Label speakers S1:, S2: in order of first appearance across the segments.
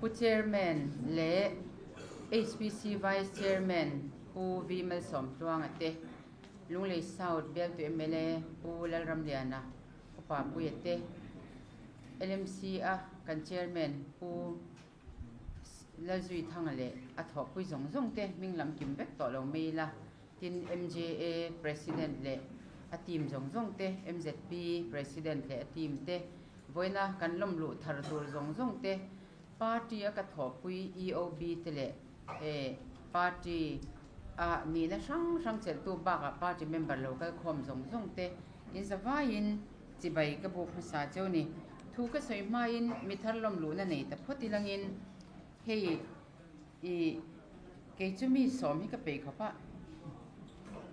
S1: Pu Chairman leh HPC Vice Chairman Pu V Malsawmtluanga te, Lunglei South bialtu mla Pu Lalramliana Upa Puia te, LMC a kan Chairman Pu Lalzuithanga leh a thawhpui zawng zawng te hming lam kim vek tawh lo mai ila, tin MJA President leh a team zawng zawng te, MZP President leh a team te, vawiina kan lawm luh thar tur zawng zawng te, Party a ka thawhpui EOB te leh Party a nihna hrang hrang chelhtu bakah Party member lo kal khawm zawng zawng te inzavaiin chibai ka buk hmasa cheu ni. Thu ka sawi hmain mi thar lawm luhna nei ta phawt ilangin hei i kei chu mi sawm hi ka peih khawp a,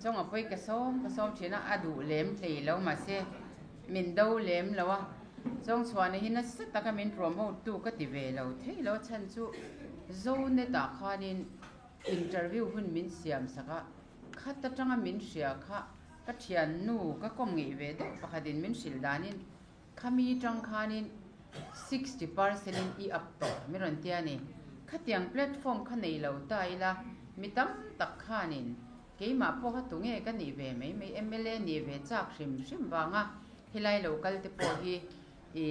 S1: chawng a pawi ka sawm ka sawm thin a, a duh lem hlei lo mahse min do lem lo a, chawng chhuahna hi nasa taka min promote tu ka ti ve lo thei lo a chhan chu Zonet ah khanin interview hun min siam sak a, khat atanga min hria kha ka thiannu ka kawm ngeih ve deuh pakhatin min hrilh danin Khami tang khanin 60% in i up tawh mi rawn tia ni. Khatiang platform kha nei lo ta ila mi tam tak khanin keimah pawh a tunge ka nih ve mai mai mla nih ve chak hrim hrim vanga helai lo kal te pawh hi i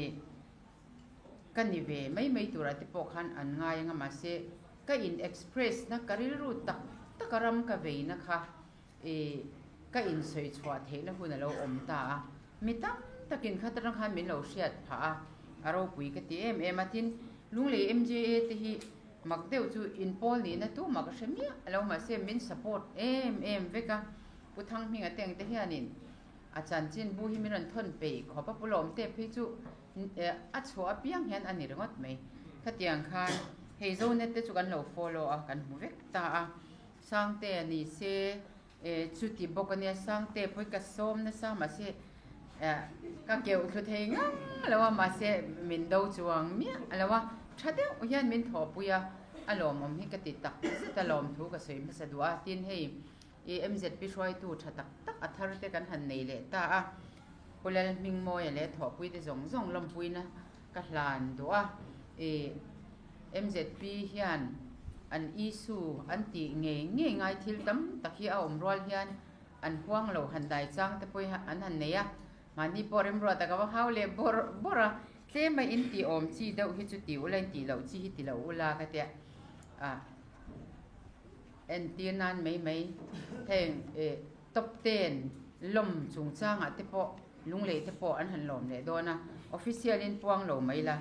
S1: ka ni ve mai mai turah te pawh khan an ngai anga mahse ka in express na ka rilru tak tak a ram ka veina kha I ka insawi chhuah theihna hun a lo awm ta a, mi tam takin khat atang khan min lo hriat phah a, a ropui ka ti em em a. Tin, Lunglei MJA te hi mak deuh chu inpawl nihna tumah ka hre miah lo mahse min support em em vek a, Pu Thanghminga te ang te hianin a chanchin bu hi min rawn thawn peih khawp a, Pu Lawmte phei chu a chhuah apiang hian a ni ringawt mai. Khatiang khan hei Zonet te chu kan lo follow a, kan hmu vek ta a. Sangte a ni se e chuti bawk a nia Sangte pawh hi ka sawm nasa mahse ka keuh thlu thei ngang lo a mahse min do chuang miah lo a tha deuh hian min thawhpui a a lawmawm hi ka ti tak zet a lawmthu ka sawi hmasa duh a tin hei i MZP hruaitu tha tak tak a thar te kan han nei leh ta a Pu Lalhmingmawia leh thawhpui te zawng zawng lawmpuina ka hlan duh a i MZP hian an issue an tih ngei ngei ngai thil tam tak hi a awm rual hian an huang lo han dai chang te pawh hi an han nei a, mahni pawh remruat a ka va hau leh bawrh bawrh a, tlem a in tih awm chi deuh hi chu ti ula in tih loh chi hi ti lo ula ka tia a entir nan mai mai heng eh top ten lawm chungchangah te pawh lunglei te pawh an han lawm leh dawn a, official in puang lo mai la.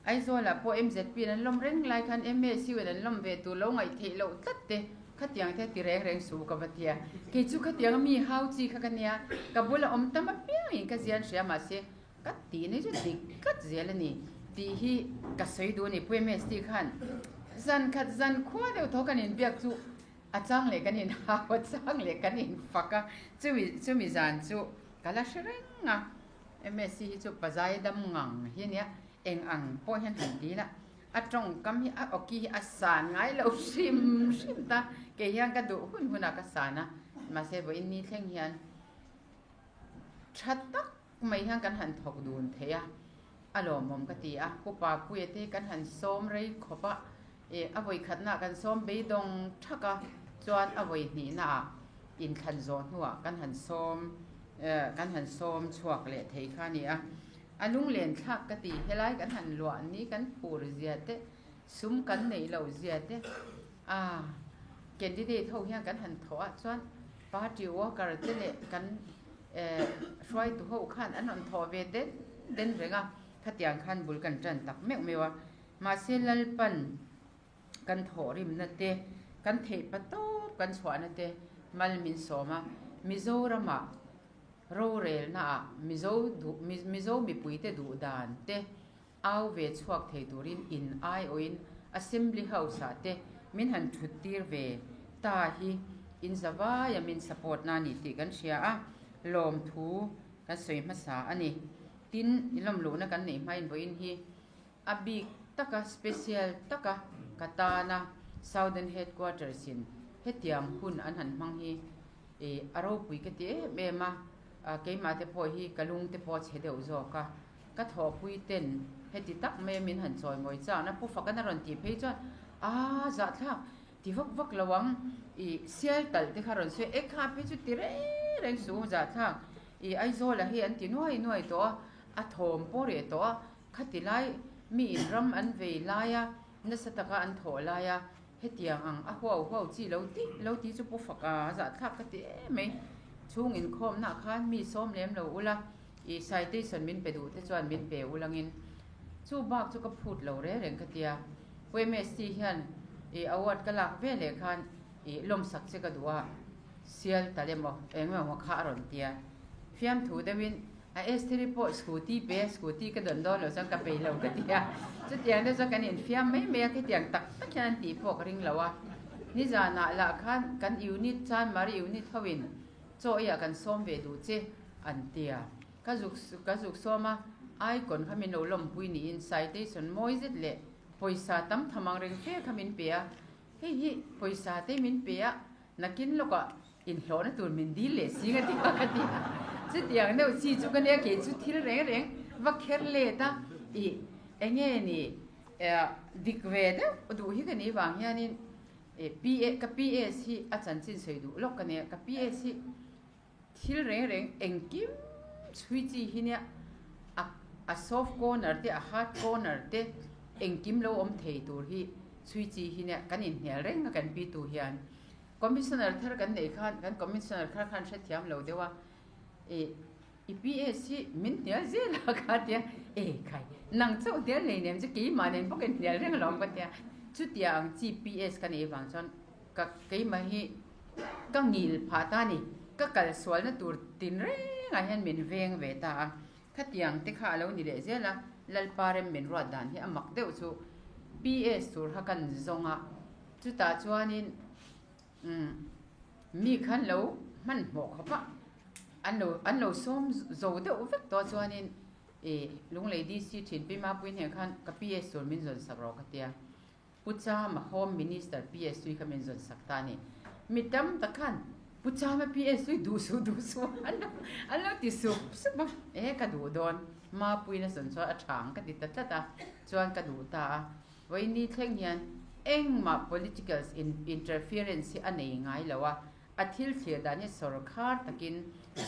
S1: Aizawlah pawh MZP in an lawm reng lai khan MSU in an lawm ve tur lo ngaih theih loh tlat te khatiang te ti reng reng su ka va tia. Kei chu khatiang mi hau chi kha ka nia, ka bula awm tam apiangin ka zian hria mahse ka tih nei chu dik tlat zel a ni tih hi ka sawi duh a ni. Pu MST khan zan khat zan khua deuh thaw kan inbiak chu a chang leh kan inhau a chang leh kan infak a, chumi chumi zan chu ka la hre reng a. MSC hi chu pazai dam ngang hi ania, eng ang pawh hian han ti ila, a tawngkam hi a awki hi a san ngai lo hrim hrim ta, kei hian ka duh hun hunah ka san a, mahse vawiin ni thleng hian tha tak mai hian kan han thawk dun thei a, a lawmawm ka ti a, Pu Papuia te hi kan han sawm rei khawp a, ih a vawi khatnaah kan sawm beidawng thak a, chuan a vawi hnihnaah inthlan zawh hnuah kan han sawm kan han sawm chhuak leh thei kha a ni a, a lunglen thlak ka ti helai kan han luah ni kan phur zia te sum kan neih loh zia te a candidate ho hian kan han thawh ah chuan party worker te leh kan hruaitu ho khan an rawn thawh ve den den reng a, khatiang khan bul kan tan tak meuh meuh a, mahse Lalpan kan thawhrimna te, kan theih pa tawp kan chhuahna te mal min sawm a, Mizoramah rorelnaah Mizo duh Mizo mipuite duh dan te au ve chhuak thei turin in aiawhin Assembly House-ah te min han thut tir ve ta hi in zavaia min support na ni tih kan hria a, lawmthu kan sawi hmasa a ni. Tin, i lawmluhna kan neih hmain vawiin hi A bik taka special taka ka tana Southern Headquarters in hetiang hun an han hmang hi a ropui ka ti em em a, keimah te pawh hi ka lung te pawh a chhe deuh zawk a, ka thawhpui ten Heti tak mai a min han chawi mawi chakna Pu Fakana rawn tih phei chuan Aa zahthlak ti vak vak lo ang i sial talh te kha rawn sawi e kha phei chu ti reng reng suh zahthlak i Aizawla hi an ti nuai nuai tawh a, a thawm pawh reh tawh a, khati lai mi in ram an vei lai a, nasa taka an thawh lai a, hetiang ang a huau huau chi lo ti lo ti chu Pu Faka zahthlak ka ti em mai. Chhung inkhawmna khan mi sawm lem lo ula i citation min pe duh te chuan min pe ulangin chu bak chu ka phut lo reng reng ka tia. Pu MST hian i award ka lak ve leh khan i lawmsak che ka duh a, sial tal emaw eng emaw kha a rawn tia. Fiamthu deuhin a Estheri pawh scooty pe a, scooty ka dawn dawn loh chuan ka peih lo ka ti a. Chutiang deuh chuan kan infiam mai mai a, khitiang tak tak hian an tih pawh ka ring lo a. Nizanah lah khan kan unit Chanmari unit hoin chaw eiah kan sawm ve duh che an tia. Ka zuk ka zuk sawm a, icon kha min lo lawmpui niin citation mawi zet leh pawisa tam tham ang reng fe kha min pe a, hei hi pawisa te min pe a, nakin lawkah inhlawhna tur min dil leh si nga ti a ka ti a, chutiang deuh chi chu ka nia kei chu thil reng reng va kher let a, ih enge ni dik ve deuh duh hi ka nih vang hianin PA ka PS hi a chanchin sawi duh lawk ka nia, ka PS hi Thil reng reng engkim chhui chi hi nia a a soft corner te a hard corner te engkim lo awm thei tur hi chhui chi hi nia kan inhnial reng a kan pi tu hian commissioner thar kan neih khan kan commissioner thar khan hrethiam lo deuh a ih i PS hi min hnial zel a kha tia e khai nang chauh hnial nei nem chu keimah nen bawk inhnial reng alawm ka tia chutia ang chi PS ka neih vang chuan Ka keimah hi ka ngil phah ta a ni. Ka kal sualna tur tinrengah hian min veng ve ta a. Khatiang te kha a lo ni leh zel a, Lalpa rem min ruat dan hi a mak deuh chu PS tur kha kan zawng a, chutah chuanin umm mi khan lo hmanhmawh khawp a, an lo an lo sawm zo deuh vek tawh chuanin ih Lunglei DC thin Pi Mapuii hneh khan ka PS tur min zawn sak rawh ka tia. Pu Chama Home Minister PS hi kha min zawn sak ta a ni. Mi tam tak khan Pu Chama PS hi duh suh duh suh an lo an lo ti sup sup a, e ka duh dawn Mapuiin a zawn chuan a tha ang ka ti ta tlat a, chuan ka duh ta a. Vawiini thleng hian engmah political interference hi a nei ngai lo a, a thil thlir dan hi sawrkhar takin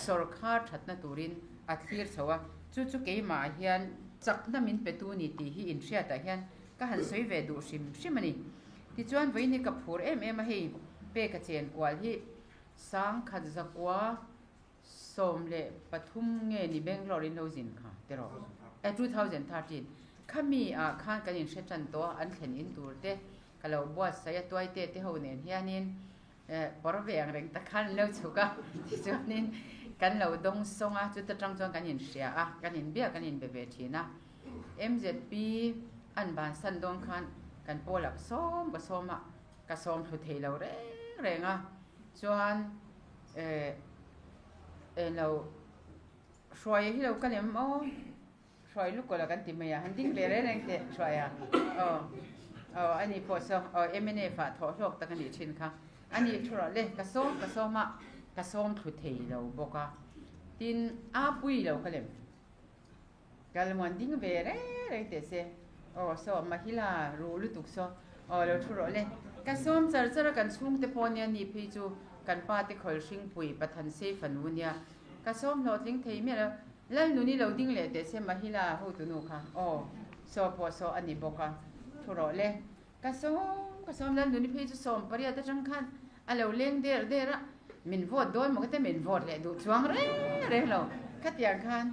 S1: sawrkhar thatna turin a thlir chho a, chu chu keimah hian chakna min petu ni tih hi inhriatah hian Ka han sawi ve duh hrim hrim a ni. Tichuan vawiin hi ka phur em em a hei, peka chen kual hi sangkhat zakua 13 nge ni Bangalore in lo zin kha tiraw? Eh 2013 khami ah khan kan inhre tan tawh a, an thlen in tur te ka lo buatsaih a tuaite te ho nen hianin pawr ve ang reng tak khan an lo chhuk a, tichuanin kan lo dawng sawng a, chuta tang chuan kan inhria a, kan inbiak kan inbe ve thin a. MZP an bansan dawn khan kan pawl ah sawm ka sawm a, ka sawm thlu thei lo reng reng a, chuan eh eng lo Hruaia hi lo kal em aw, Hruai lukawlh a kan ti mai a, han ding ve reng reng teh Hruaia aw aw ani pawh saw aw mnf ah thawh hlawk tak a nih thin kha, ani thu rawh le ka sawm ka sawm a, ka sawm thlu thei lo bawk a, tin a pui lo kal em. Kalmuan ding ve reng reng teh se. Aw saw Mahila ruh lutuk saw. Aw lo thu rawh le. Ka sawm char char a kan chhungte pawh nia ni phei chu kan pa te khawl hringpui Pathan sei fanu nia. Ka sawm hlawhtling thei miah lo. Lalnuni lo ding leh teh se Mahila hotunu kha. Aw saw pawh saw a ni bawk a. Thu rawh le. Ka sawm ka sawm Lalnuni phei chu 18 atang khan a lo leng der der a, min vote dawn maw ka tia min vote leh duh chuang reng reng lo. Khatiang khan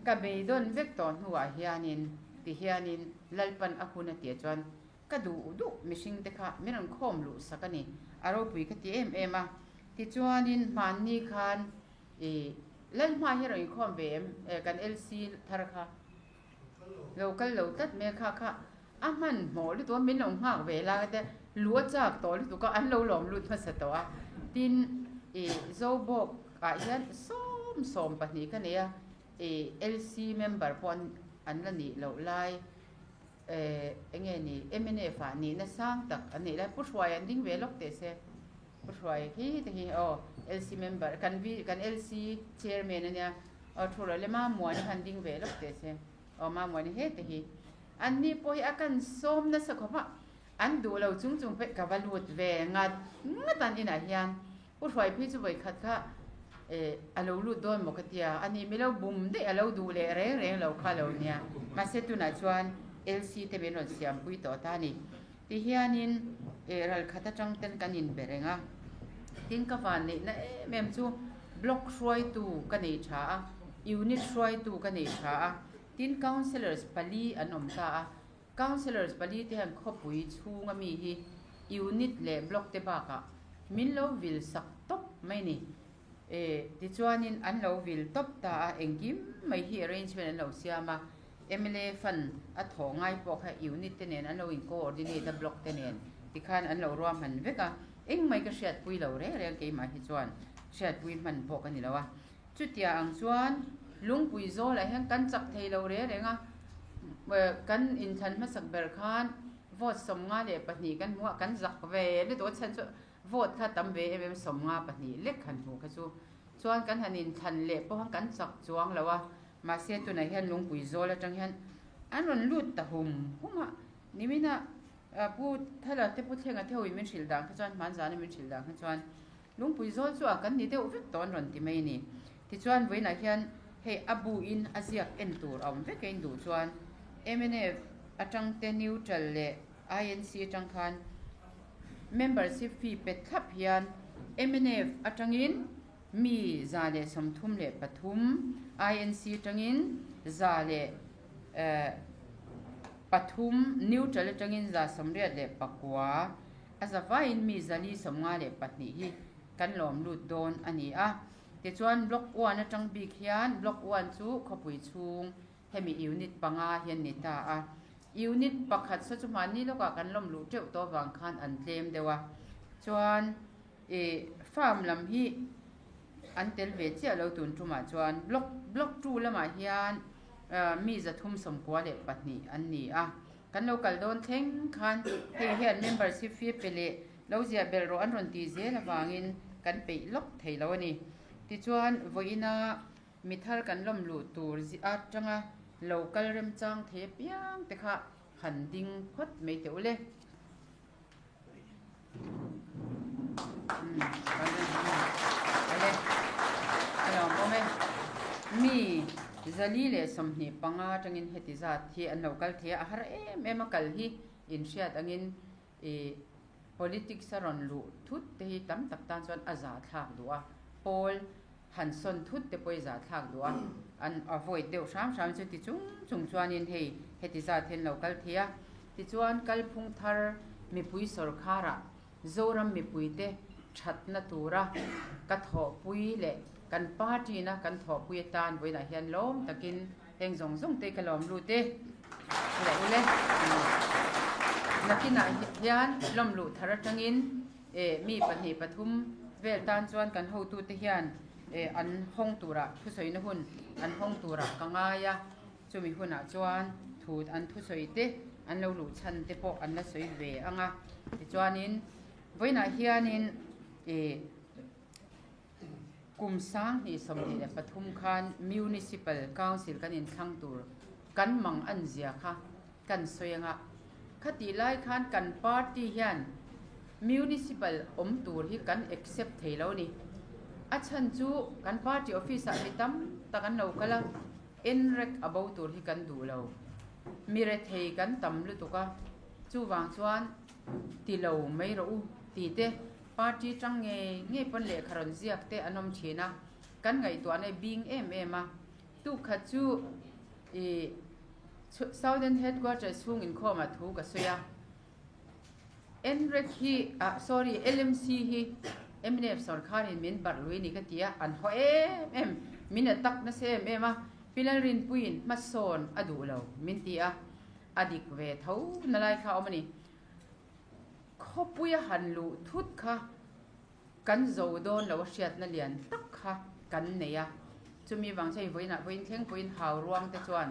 S1: ka beidawn vek tawh hnuah hianin ti hianin Lalpan a hun a tia chuan ka duh duh mihring te kha min rawn khawm luh sak a ni, a ropui ka ti em em a. Tichuanin hmanni khan ih Lalhma hi a rawn inkhawm ve em kan LC thar kha. Lo kal lo tlat mai a kha kha a hmanhmawh lutuk a min lo nghak ve lai te lu a chak tawh lutuk a an lo lawm lut hmasa tawh a tin ih Zobawk ah hian sawm 12 ka nei a ih LC member pawh an la nih loh lai eh eng nge ni mnf ah nihna sang tak an neih lai Pu Hruai an ding ve lawk teh se Pu Hruai hi te hi aw LC member kan kan LC chairman a nia. Aw thu rawh le Mamuani khan ding ve lawk teh se. Aw Mamuani he te hi. Anni pawh hi a kan sawm nasa khawp a, an duh lo chung chung pawh ka va lut ve ngat ngat an inah hian Pu Hruaiphei chu vawikhat kha a lo lut dawn maw ka tia, a ni mi lo bum daih a lo duh leh reng reng lo kha lo nia, mahse tunah chuan LC te min rawn siampui tawh ta a ni. Tihianin ralkhat atang ten kan inbe reng a, tin ka van neihna em em chu block hruaitu ka nei tha a, unit hruaitu ka nei tha a, tin councillors pali an awm ta a, councillors pali te hian khawpui chhunga mi hi unit leh block te bakah min lo vil sak tawp mai ni. Tichuanin an lo vil tawp ta a, engkim mai hi arrangement an lo siam a, mla fund a thawh ngai pawh kha unit te nen an lo in coordinate a block te nen tikhan an lo ruahman vek a, engmai ka hriatpui lo reng reng keimah hi chuan hriatpui hman pawh ka ni lo a. Chutia ang chuan lungpui zawlah hian kan chak thei lo reng reng a, kan inthlan hmasak ber khan vote 52 kan hmu a, kan zak ve lutuk a chhan chu Vote kha tam ve em em 52 lek han hmuh kha chu chuan kan han inthlan leh pawh khan kan chak chuang lo a, mahse tunah hian lungpui zawl atang hian an rawn lut ta hum hum a, nimina Pu Thala te Pu Thlenga te ho in min hrilh dan kha chuan hmanzana min hrilh dan kha chuan lungpui zawl chu a kan ni deuh vek tawh an rawn ti mai a ni. Tichuan vawiinah hian hei a bu in a ziak en tur a awm vek a in duh chuan mnf atang te neutral leh INC atang khan Membership fee pe thlap hian mnf atangin mi 133, INC atangin 103, neutral atangin 89, a zavaiin mi 452 hi kan lawm lut dawn a ni a. Tichuan Block one atang bik hian Block one chu khawpui chhung Hemi unit panga hian ni ta a, unit pakhat saw chu hmanni lawkah kan lawm luh teuh tawh avang khan an tlem deuh a, chuan ih farm lam hi an tel ve chiah lo tun tumah chuan block block two lamah hian mi 392 an ni a, kan lo kal dawn thleng khan hei hian membership fee pe leh lo ziah belh rawh an rawn ti zel avangin kan peih lawk thei lo a ni. Tichuan vawiina Mi thar kan lawm luh tur atanga lo kal remchang thei apiang te kha han ding phawt mai teh u le. Mi 425 atangin heti zat hi an lo kal thei a, a har em em a kal hi inhriat angin i politics a rawn luh thut te hi tam tak tan chuan a zahthlak duh a, pawl han sawn thut te pawh hi zahthlak duh a, an avoid deuh hram hram chu ti chung chung chuanin hei heti zat hian lo kal thei a, tichuan kalphung thar mipui sawrkharah Zoram mipuite thatna tura ka thawhpui leh kan party na kan thawhpui atan vawiinah hian lawm takin Heng zawng zawng te ka lawm lut e. Leh ule. Nakinah hian lawm luh thar atangin mi pahnih pathum vel tan chuan kan hotute hian an hawng turah thusawina hun an hawng turah ka ngai a. Chumi hunah chuan thu an thusawi te an lo luh chhan te pawh an la sawi ve ang a. Tichuanin vawiinah hianin Kum 2023 khan Municipal Council kan inthlang tur kan mang an zia kha kan sawi anga, khatih lai khan kan party hian Municipal awm tur hi kan accept thei lo a ni. A chhan chu kan party office ah mi tam tak an lo kal a, enrek a bo tur hi kan duh lo. Mi rethei kan tam lutuk a, chuvang chuan ti lo mai rawh u ti te Party tang ngei ngei pawn lehkha rawn ziak te an awm thin a, kan ngaihtuahna i bing em em a. Tuk khat chu i Southern Headquarters chhung inkhawmah thu ka sawi a, NREC hi ah sorry LMC hi mnf sawrkharin min barh lui ni ka ti a, an haw em em, min attack nasa em em a, Pi Lalrinpuiin hmasawn a duh lo min ti a, a dik ve tho na lai kha a awm a ni. Khawpuia han luh thut kha kan zo dawn lo a hriatna lian tak kha kan nei a, chumi vang chuan vawiinah vawiin thleng pawhin hau ruang te chuan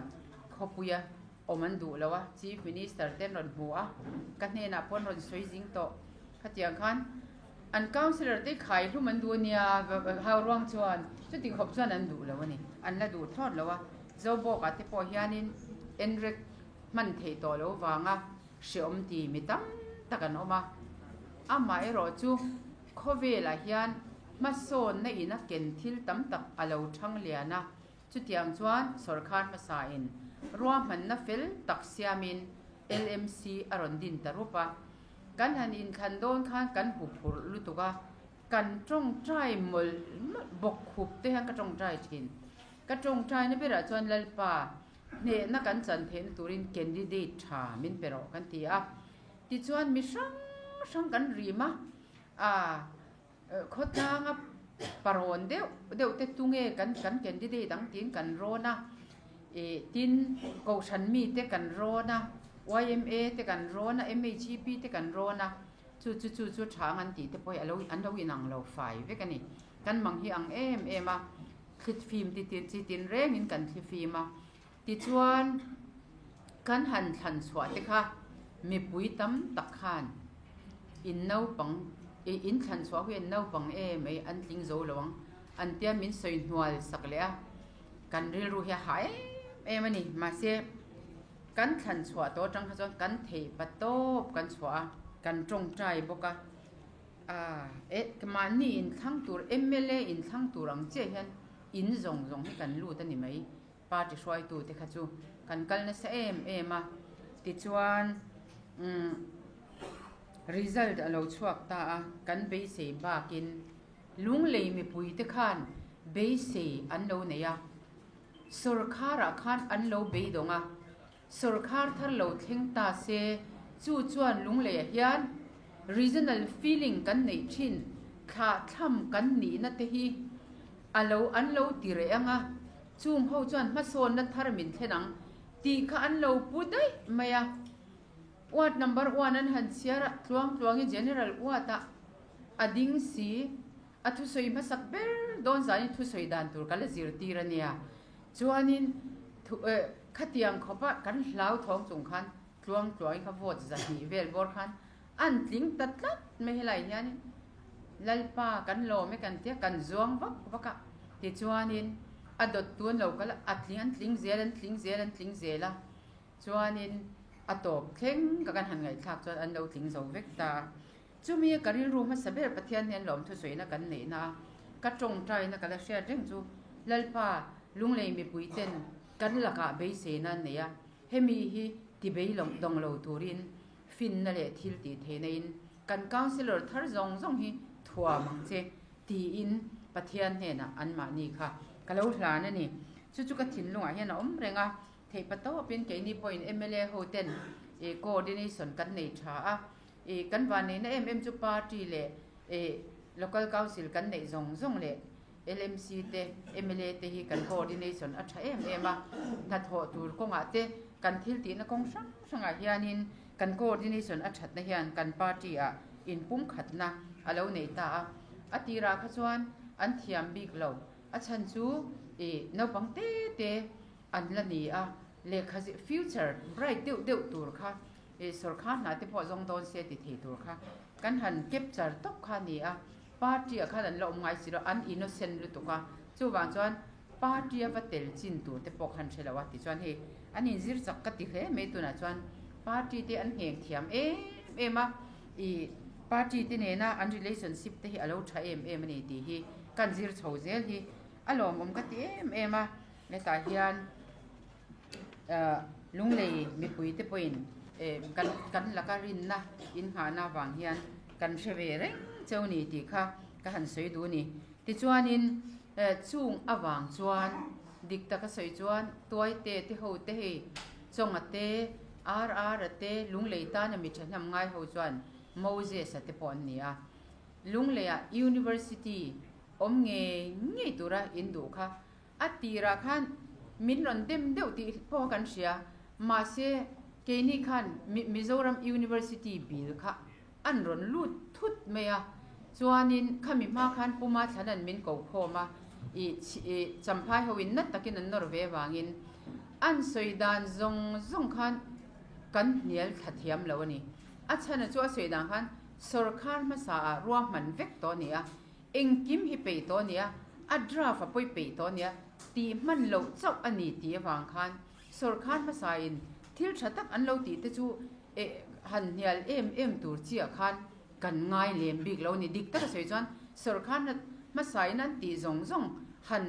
S1: khawpuia awm an duh lo a, Chief Minister te an rawn hmu a, ka hnenah pawh an rawn sawi zing tawh. Khatiang khan an councillor te khai hlum an duh a nia, hau ruang chuan chuti khawp chuan an duh lo a ni, an la duh thlawt lo a, Zobawkah te pawh hianin Enrek. hman theih tawh loh vanga hreawm ti mi tam tak an awm a. Amaherawhchu, khawvelah hian hmasawnna ina ken thil tam tak a lo thang lian a, chutiang chuan sawrkhar hmasain ruahmanna fel tak siamin LMC a rawn din ta rup a. Kan han inthlan dawn khan kan huphurh lutuk a, kan tawngtai mawlh mawlh bawk khup te hian ka tawngtai thin. Ka tawngtaina berah chuan Lalpa hnehna kan chan theihna turin candidate tha min pe rawh kan ti a. Tichuan mi hrang hrang kan rim a, ah khawtlanga parawn deuh deuh te tunge kan kan candidate ang tiin kan rawn a, ih tin kohhran mite kan rawn a, yma te kan rawn a, MHEP te kan rawn a, chu chu chu chu tha ang an tih te pawh hi alo an lo inang lo fai vek a ni. Kan mang hi ang em em a, thlit fim ti ti chi tin rengin kan thli fim a. Tichuan, kan han thlan chhuah te kha mipui tam tak khan in naupang ih in thlan chhuah hu hian naupang em ei an tling zo lo ang an tia min sawi hnual sak leh a, kan rilru hi a hah em em a ni. Mahse, kan thlan chhuah tawh atang kha chuan kan theih pa tawp kan chhuah a, kan tawngtai bawk a. A, e, mahni inthlang tur, mla inthlang tur ang chiah hian in zawng zawng hi kan lut a ni mai. Party hruaitute kha chu kan kal nasa em em a. Tichuan, umm, result a lo chhuak ta a, kan beisei bakin Lunglei mipuite khan beisei an lo nei a. Sawrkharah khan an lo beidawng a. Sawrkhar thar lo thleng ta se, chu chuan Lungleiah hian regional feeling kan neih thin, thlahthlam kan nihna te hi a lo an lo ti reh ang a, chung ho chuan hmasawnna thar min thlen ang tih kha an lo pu daih mai a. Ward number one an han chhiar a, tluang tluangin General Ward-ah a ding si, a thusawi hmasak ber dawn zanin thusawi dan tur ka la zirtir a nia. Chuanin thu eh khatiang khawpa kan hlau thawng chung khan tluang tluangin kha vote 200 vel bawr khan an tling ta tlat mai helai hianin Lalpa kan lawm e kan tia kan zuang vak vak a tichuanin a dawt tu an lo kal a a tling an tling zel an tling zel an tling zel a chuanin a tawp thleng ka kan han ngaihthlak chuan an lo tling zo vek ta a. Chumi ka rilru hmasa ber Pathian hian lawmthusawiina kan neihna a, ka tawngtaina ka la hriat reng chu Lalpa Lunglei mipui ten kan lakah beiseina an nei a, hemi hi ti bei dawng lo turin finna leh thil tih theihna in kan councillor thar zawng zawng hi thuam ang che tiin Pathian hnenah anmahni kha ka lo hlan a ni. Chu chu ka thinlungah hian a awm reng a, theihpatawpin keini pawhin mla ho ten coordination kan nei tha a, Ih, kan vanneihna em em chu party leh ih local council kan neih zawng zawng leh LMC te, mla te hi kan coordination a tha em em a, hnathawh tur kawngah te kan thil tihna kawng hrang hrangah hianin kan coordination a thatna hian kan party ah inpumkhatna a lo nei ta a. A tirah kha chuan an thiam bik lo, a chhan chu ih naupang te te an la ni a, lehkha future bright deuh deuh tur kha Ih sawrkhar hna te pawh zawng dawn se ti thei tur kha kan han capture tawp kha a ni a, party ah khan an la awm ngai si lo, an innocent lutuk a, chuvang chuan party a va tel chin tur te pawh khan hre lo a, tichuan hei an inzir chak ka ti hle mai tunah chuan party te an ngheng thiam em em a, ih party te nena an relationship te hi a lo tha em em a ni tih hi kan zir chho zel hi a lawmawm ka ti em em a, hetah hian. Lunglei mipuite pawhin kan kan laka rinna innghahna avang hian kan hre ve reng cheu ni tih kha ka han sawi duh a ni. Tichuanin chung avang chuan dik taka sawi chuan Tuaite te ho te hei Chawnga te, RR-a te, Lunglei tana mi thahnem ngai ho chuan Moses-a te pawh an ni a. Lungleiah University awm ngei ngei tura induh kha A tirah khan min rawn dem deuh tih pawh kan hria, mahse keini khan Mizoram University bill kha an rawn lut thut mai a, chuanin khami hma khan Puma Thlanan min ko khawm a, ih Champhai hoin nat takin an nawr ve avangin an sawi dan zawng zawng khan kan hnial thla thiam lo a ni. A chhana chu a sawi dan khan sawrkhar hmasaah ruahman vek tawh a ni a, Engkim hi peih tawh a nia, a draft a pawi peih tawh a nia, tih hman loh chauh a ni tih avang khan sawrkhar hmasain Thil tha tak an lo tih te chu eh han hnial em em tur chiah khan kan ngai lem bik lo a ni. Dik taka sawi chuan sawrkar hna hmasain an tih zawng zawng han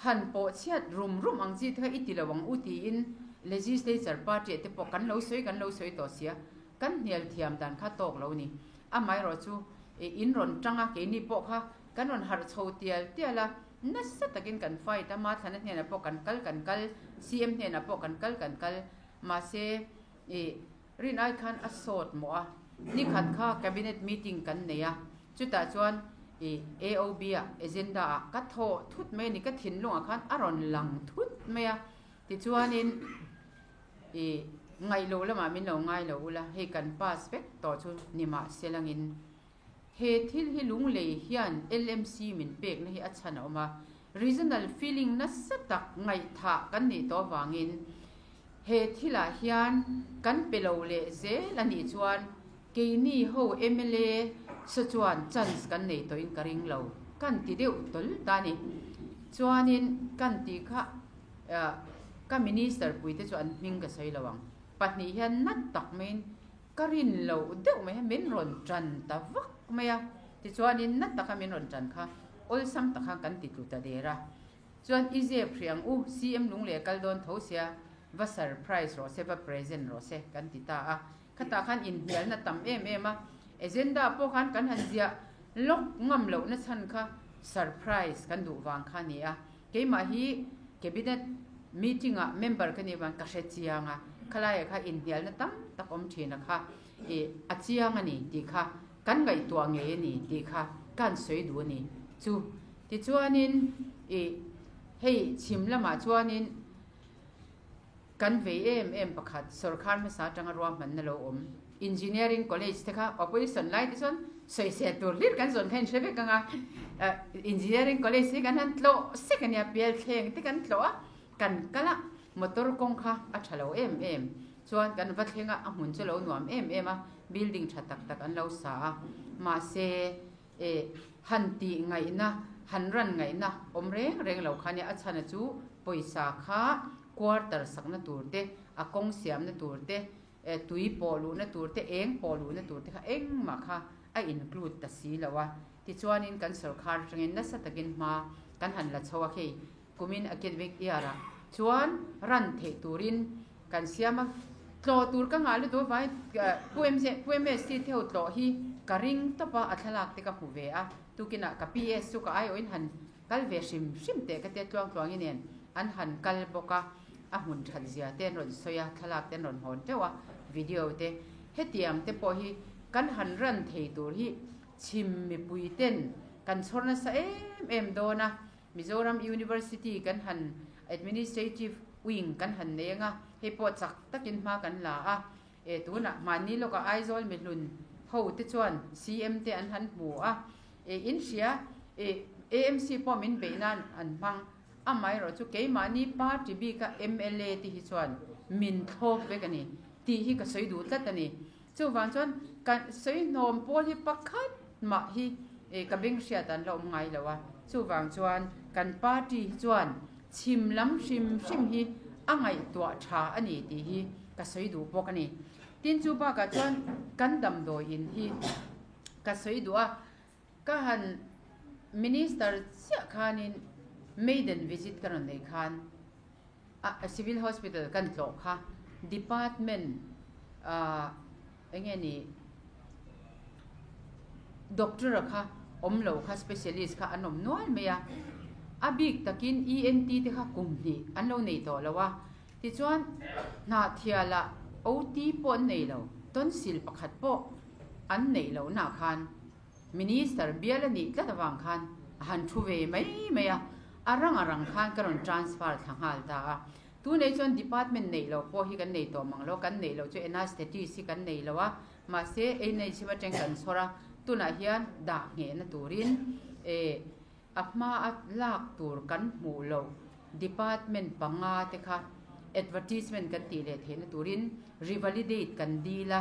S1: han pawh chhiat rum rum ang chi te kha i ti lo ang u tiin Legislature party ah te pawh kan lo sawi kan lo sawi tawh sia, kan hnial thiam dan kha tawk lo a ni. Amaherawhchu eh in rawn tang a, keini pawh kha kan rawn harh chho tial tial a, Nasa takin kan fight a, Mathlana hnenah pawh kan kal kan kal, CM hnenah pawh kan kal kan kal, mahse ih rin ai khan a sawt mawh a, nikhat kha cabinet meeting kan nei a, chutah chuan ih AOB ah agenda ah ka thawh thut mai a ni, ka thinlungah khan a rawn lang thut mai a, tichuanin ih ngaihloh lamah min lo ngai lo ula, hei kan pass vek tawh chu ni mahse langin. He thil hi Lunglei hian LMC min pekna hi a chhan a awm a, regional feeling nasa tak ngaihthah kan nih tawh avangin he thilah hian kan pe lo leh zel a nih chuan keini ho mla saw chuan chance kan nei tawhin ka ring lo kan ti deuh tawl ta a ni. Chuanin kan tih kha ka minister puite chu an hming ka sawi lo ang, pahnih hian nat tak maiin Ka rin loh deuh mai a, min rawn tan ta vak mai a, tichuanin na taka min rawn tan kha awlsam tak khan kan ti tlu ta der a. Chuan i zep hrih ang u, CM Lunglei a kal dawn tho sia, va surprise rawh se, va present rawh se kan ti ta a. Khatah khan inhnialna tam em em a, agenda pawh khan kan han ziah lawk ngam lohna chhan kha surprise kan duh vang kha a ni a. Keimah hi Cabinet meeting ah member ka nih vang ka hre chiang a, khalaiah kha inhnialna tam tak awm thin a kha ih a chiang a ni tih kha kan ngaihtuah ngei a ni tih kha ka han sawi duh a ni chu. Tichuanin ih hei chhim lamah chuanin kan vei em em pakhat sawrkhar hmasa atanga ruahmanna lo awm Engineering College te kha opposition lai te chuan sawisel tur hlir kan zawn kha in hre vek ang a, Engineering College hi kan han tlawh sek a nia, pialthleng te kan tlawh a, kan kal a, motor kawng kha a tha lo em em chuan kan va thleng a, a hmun chu a lo nuam em em a, building tha tak tak an lo sa a, mahse eh han tih ngaihna, han ran ngaihna awm reng reng lo kha nia, a chhana chu pawisa kha quarter sakna tur te, a kawng siamna tur te, tui pawh luhna tur te, eng pawh luhna tur te kha engmah kha a include ta si lo a. Tichuanin kan sawrkhar atangin nasa takin hma kan han la chho a, hei kumin academic year ah chuan run theih turin kan siam a, tlawh tur ka ngah lutuk avangin Pu MZ, Pu MSC te ho tlawh hi ka ring tawp a, a thlalak te ka hmu ve a, tukinah ka PS chu ka aiawhin han kal ve hrim hrim teh ka tia tluang tluangin nen an han kal bawk a, a hmun that zia te an rawn sawi a, thlalak te an rawn hawn teuh a, video te hetiang te pawh hi kan han ran thei tur hi chhim mipui ten kan chhawr nasa em em dawn a, Mizoram University kan han administrative wing kan han nei anga hei pawh chak takin hma kan la a, e tunah mahni lawkah Aizawl mihlun ho te chuan CM te an han hmu a, e in hria e AMC pawh min beih nan an hmang amaherawh chu keimahni party bika mla te hi chuan min thlawp vek a ni tih hi ka sawi duh tlat a ni. Chuvang chuan kan sawi hnawm pawl hi pakhat mah hi e ka beng hriat an la awm ngai lo a, chuvang chuan kan party hi chuan chhim lam hrim hrim hi a ngaihtuah tha a ni tih hi ka sawi duh bawk a ni. Tin chu bakah chuan kan damdawi in hi ka sawi duh a, ka han minister chiah khanin maiden visit ka rawn nei khan a civil hospital kan tlawh kha department ah eng nge ni doctor a kha awm lo kha specialist kha an awm nual mai a, a bik takin ENT te kha kum hnih an lo nei tawh lo a, tichuan hnahthialah OT pawh an nei lo, tonsil pakhat pawh an neih lohnaah khan Minister bial a nih tlat avang khan a han thu ve mai mai a, a rang a rang khan ka rawn transfer thla nghal ta a. Tunei chuan department neih loh pawh hi kan nei tawh mang lo, kan neih loh chu anaesthetist hi kan nei lo a, mahse NHM atang kan chhawr a, tunah hian dah nghehna turin eh a hma a lak tur kan hmuh loh department panga te kha advertisement kan tih leh theihna turin revalidate kan dil a.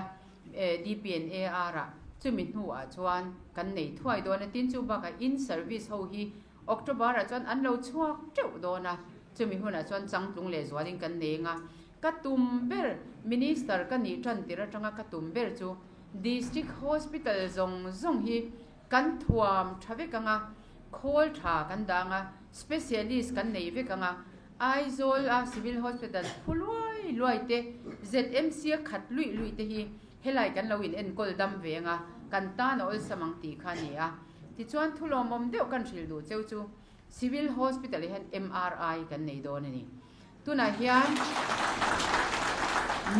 S1: DPNAR ah chumi hnuah chuan kan nei thuai dawn a, tin chu bakah in service ho hi October ah chuan an lo chhuak teuh dawn a, chumi hunah chuan changtlung leh zualin kan nei anga. Ka tum ber, Minister ka nih tan tir atanga ka tum ber chu District Hospital zawng zawng hi kan thuam tha vek anga, khawl tha kan dang a, Specialist kan nei vek anga, Aizawl a Civil Hospital phu luai luai te, ZMC a khat luih luih te hi helai kan lo in enkawl dam ve anga, kan tan a awlsam ang tih kha a ni a. Tichuan thulawmawm deuh kan hrilh duh cheu chu Civil Hospital ah hian MRI kan nei dawn a ni. Tunah hian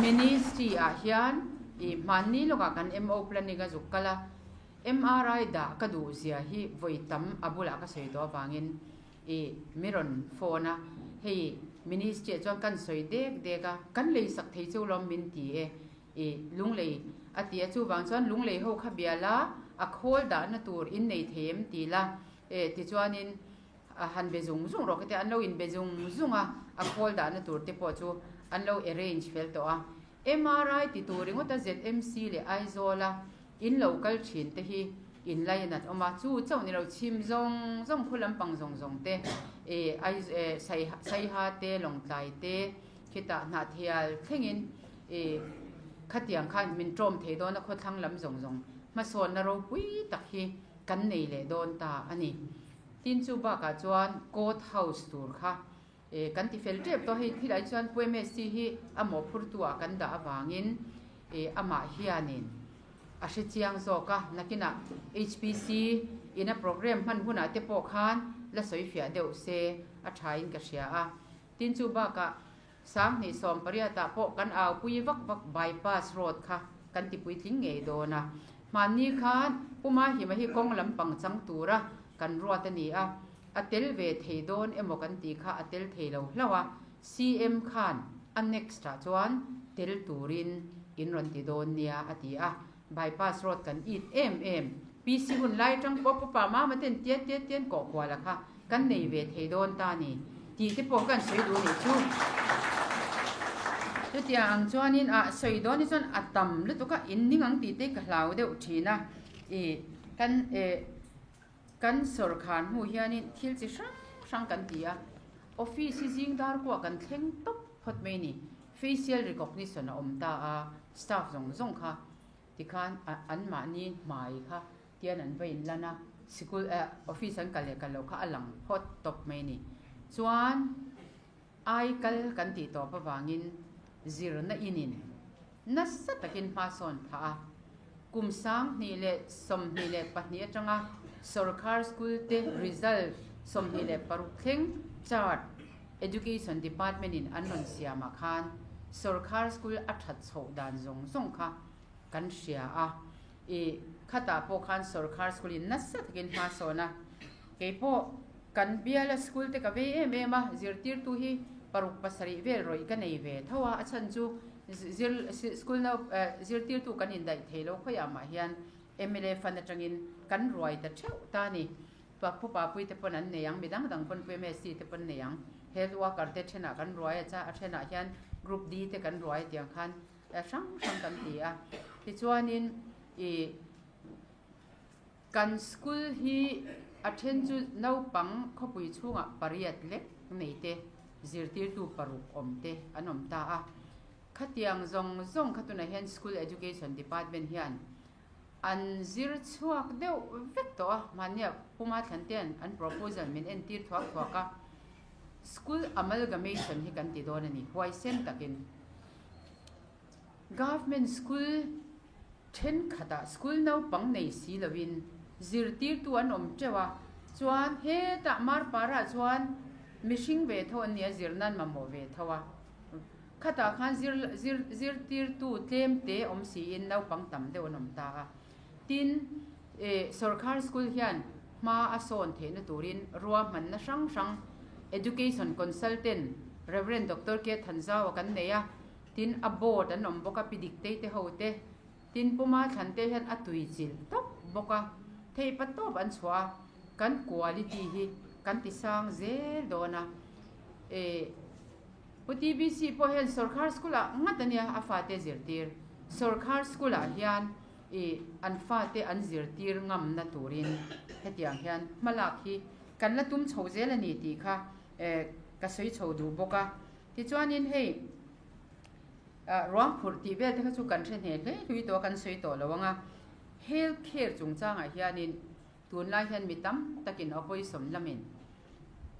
S1: Ministry ah hian ih hmanni lawkah kan MO planning a zuk kal a, MRI dah ka duh zia hi vawi tam a bulah ka sawi tawh avangin ih mi rawn phone a, hei Ministry ah chuan kan sawi dek dek a, kan lei sak thei chu lawm min ti e, ih lunglei a ti a, chuvang chuan lunglei ho kha bia la, a khawl dahna tur in nei thei em ti la, e tichuanin A han be zung zung rawh ka tia, an lo inbe zung zung a, a khawl dahna tur te pawh chu an lo arrange fel tawh a. MRI ti tur ringawt a ZMC leh Aizawl a in lo kal thin te hi in lai a nat awm a, chu chauh ni lo chhim zawng zawng khu lampang zawng zawng te e e Saiha te Lawngtlai te khitah Hnahthial thlengin e khatiang khan min tawm thei dawn a khawthlang lam zawng zawng hmasawnna ropui tak hi kan nei leh dawn ta a ni. Tin chu bakah chuan court house tur kha kan ti fel tep tawh hei thilai chuan Pu MSC hi a mawhphurtu ah kan dah avangin amah hianin a hre chiang zawk a, nakinah HPC ina program hman hunah te pawh khan la sawi fiah deuh se a thain ka hria a. Tin chu bakah 2018 ah pawh kan aupui vak vak bypass road kha kan ti puitling ngei dawn a. Hmanni khan Puma Hima hi kawng lampang chang tura kan ruat a ni a, a tel ve thei dawn emaw kan tih kha a tel thei lo hlauh a, CM khan a next ah chuan tel turin in rawn ti dawn nia a ti a, bypass road kan it em em, PC hun lai atang pawh Pupa Mama ten tiat tiat tian kawh kual a kha kan nei ve thei dawn ta ni tih te pawh kan sawi duh nih chu. Chutiang ang chuanin ah sawi dawn hi chuan a tam lutuk a, in ning ang tih te ka hlau deuh thin a, ih kan eh kan sawrkhar hnu hianin thil chi hrang hrang kan ti a, office hi zing dar kuah kan thleng tawp phawt mai ni, facial recognition a awm ta a, staff zawng zawng kha Tikhan anmahni hmai kha tian an va inlan a, sikul eh office an kal leh kal loh kha a lang phawt tawp mai a ni. Chuan ai kal kan tih tawp avangin zirna inin nasa takin hma sawn phah a, kum 2022 atanga sorkar school te result 26 thleng chart Education Department in an rawn siamah khan sorkar school a that chhoh dan zawng zawng kha kan hria a, i khatah pawh khan sorkar school in nasa takin hma sawn a, keipawh kan biala school te ka vei em em a, zirtirtu hi paruk pasarih vel rawih ka nei ve tho a, a chhan chu zir school no zirtirtu kan indaih thei lo khawiah mah hian mla fund atangin kan ruai ta theuh ta a ni. Papu Papui te pawn an nei ang, midang dang pawn Pu MSC te pawn nei ang. Health worker te thenah kan ruai a, cha a thenah hian Group D te kan ruai tiang khan hrang hrang kan ti a. Tichuanin ih kan school hi a then chu naupang khawpui chhungah pariat lek nei te, zirtirtu paruk awm te an awm ta a. Khatiang zawng zawng kha tunah hian School Education Department hian An zir chhuak deuh vek tawh a, mahnia Puma Thlantean an proposal min entir thuak thuak a, School amalgamation hi kan ti dawn a ni, huaisen takin. Government school thenkhatah school naupang nei si lovin zirtirtu an awm teuh a, chuan hetah Marpara chuan mihring ve tho an nia zirna an mamawh ve tho a. Khatah khan zir zir zirtirtu tlem te awm siin naupang tam deuh an awm ta a. Tin, eh sorkar school hian hma a sawn theihna turin ruahmanna hrang hrang Education Consultant Rev. Doctor K. Thanzaua kan nei a, tin a board an awm bawk a, Pi Diktei te ho te, tin Puma Thlan te hian a tui chilh tawp bawk a, theihpa tawp an chhuah a, kan quality hi kan ti sang zel dawn a, eh. Pu TBC pawh hian sorkar school ah ngat a nia a fate zirtir. Sorkar school ah hian ih an fate an zirtir ngamna turin hetiang hian hmalak hi kan la tum chho zel a ni tih kha eh ka sawi chho duh bawk a. Tichuanin hei. Ruang phurh tih vel te kha chu kan hre hneh hle hlui tawh a, kan sawi tawh lo ang a. Health care chungchangah hianin tunlai hian mi tam takin opposition lamin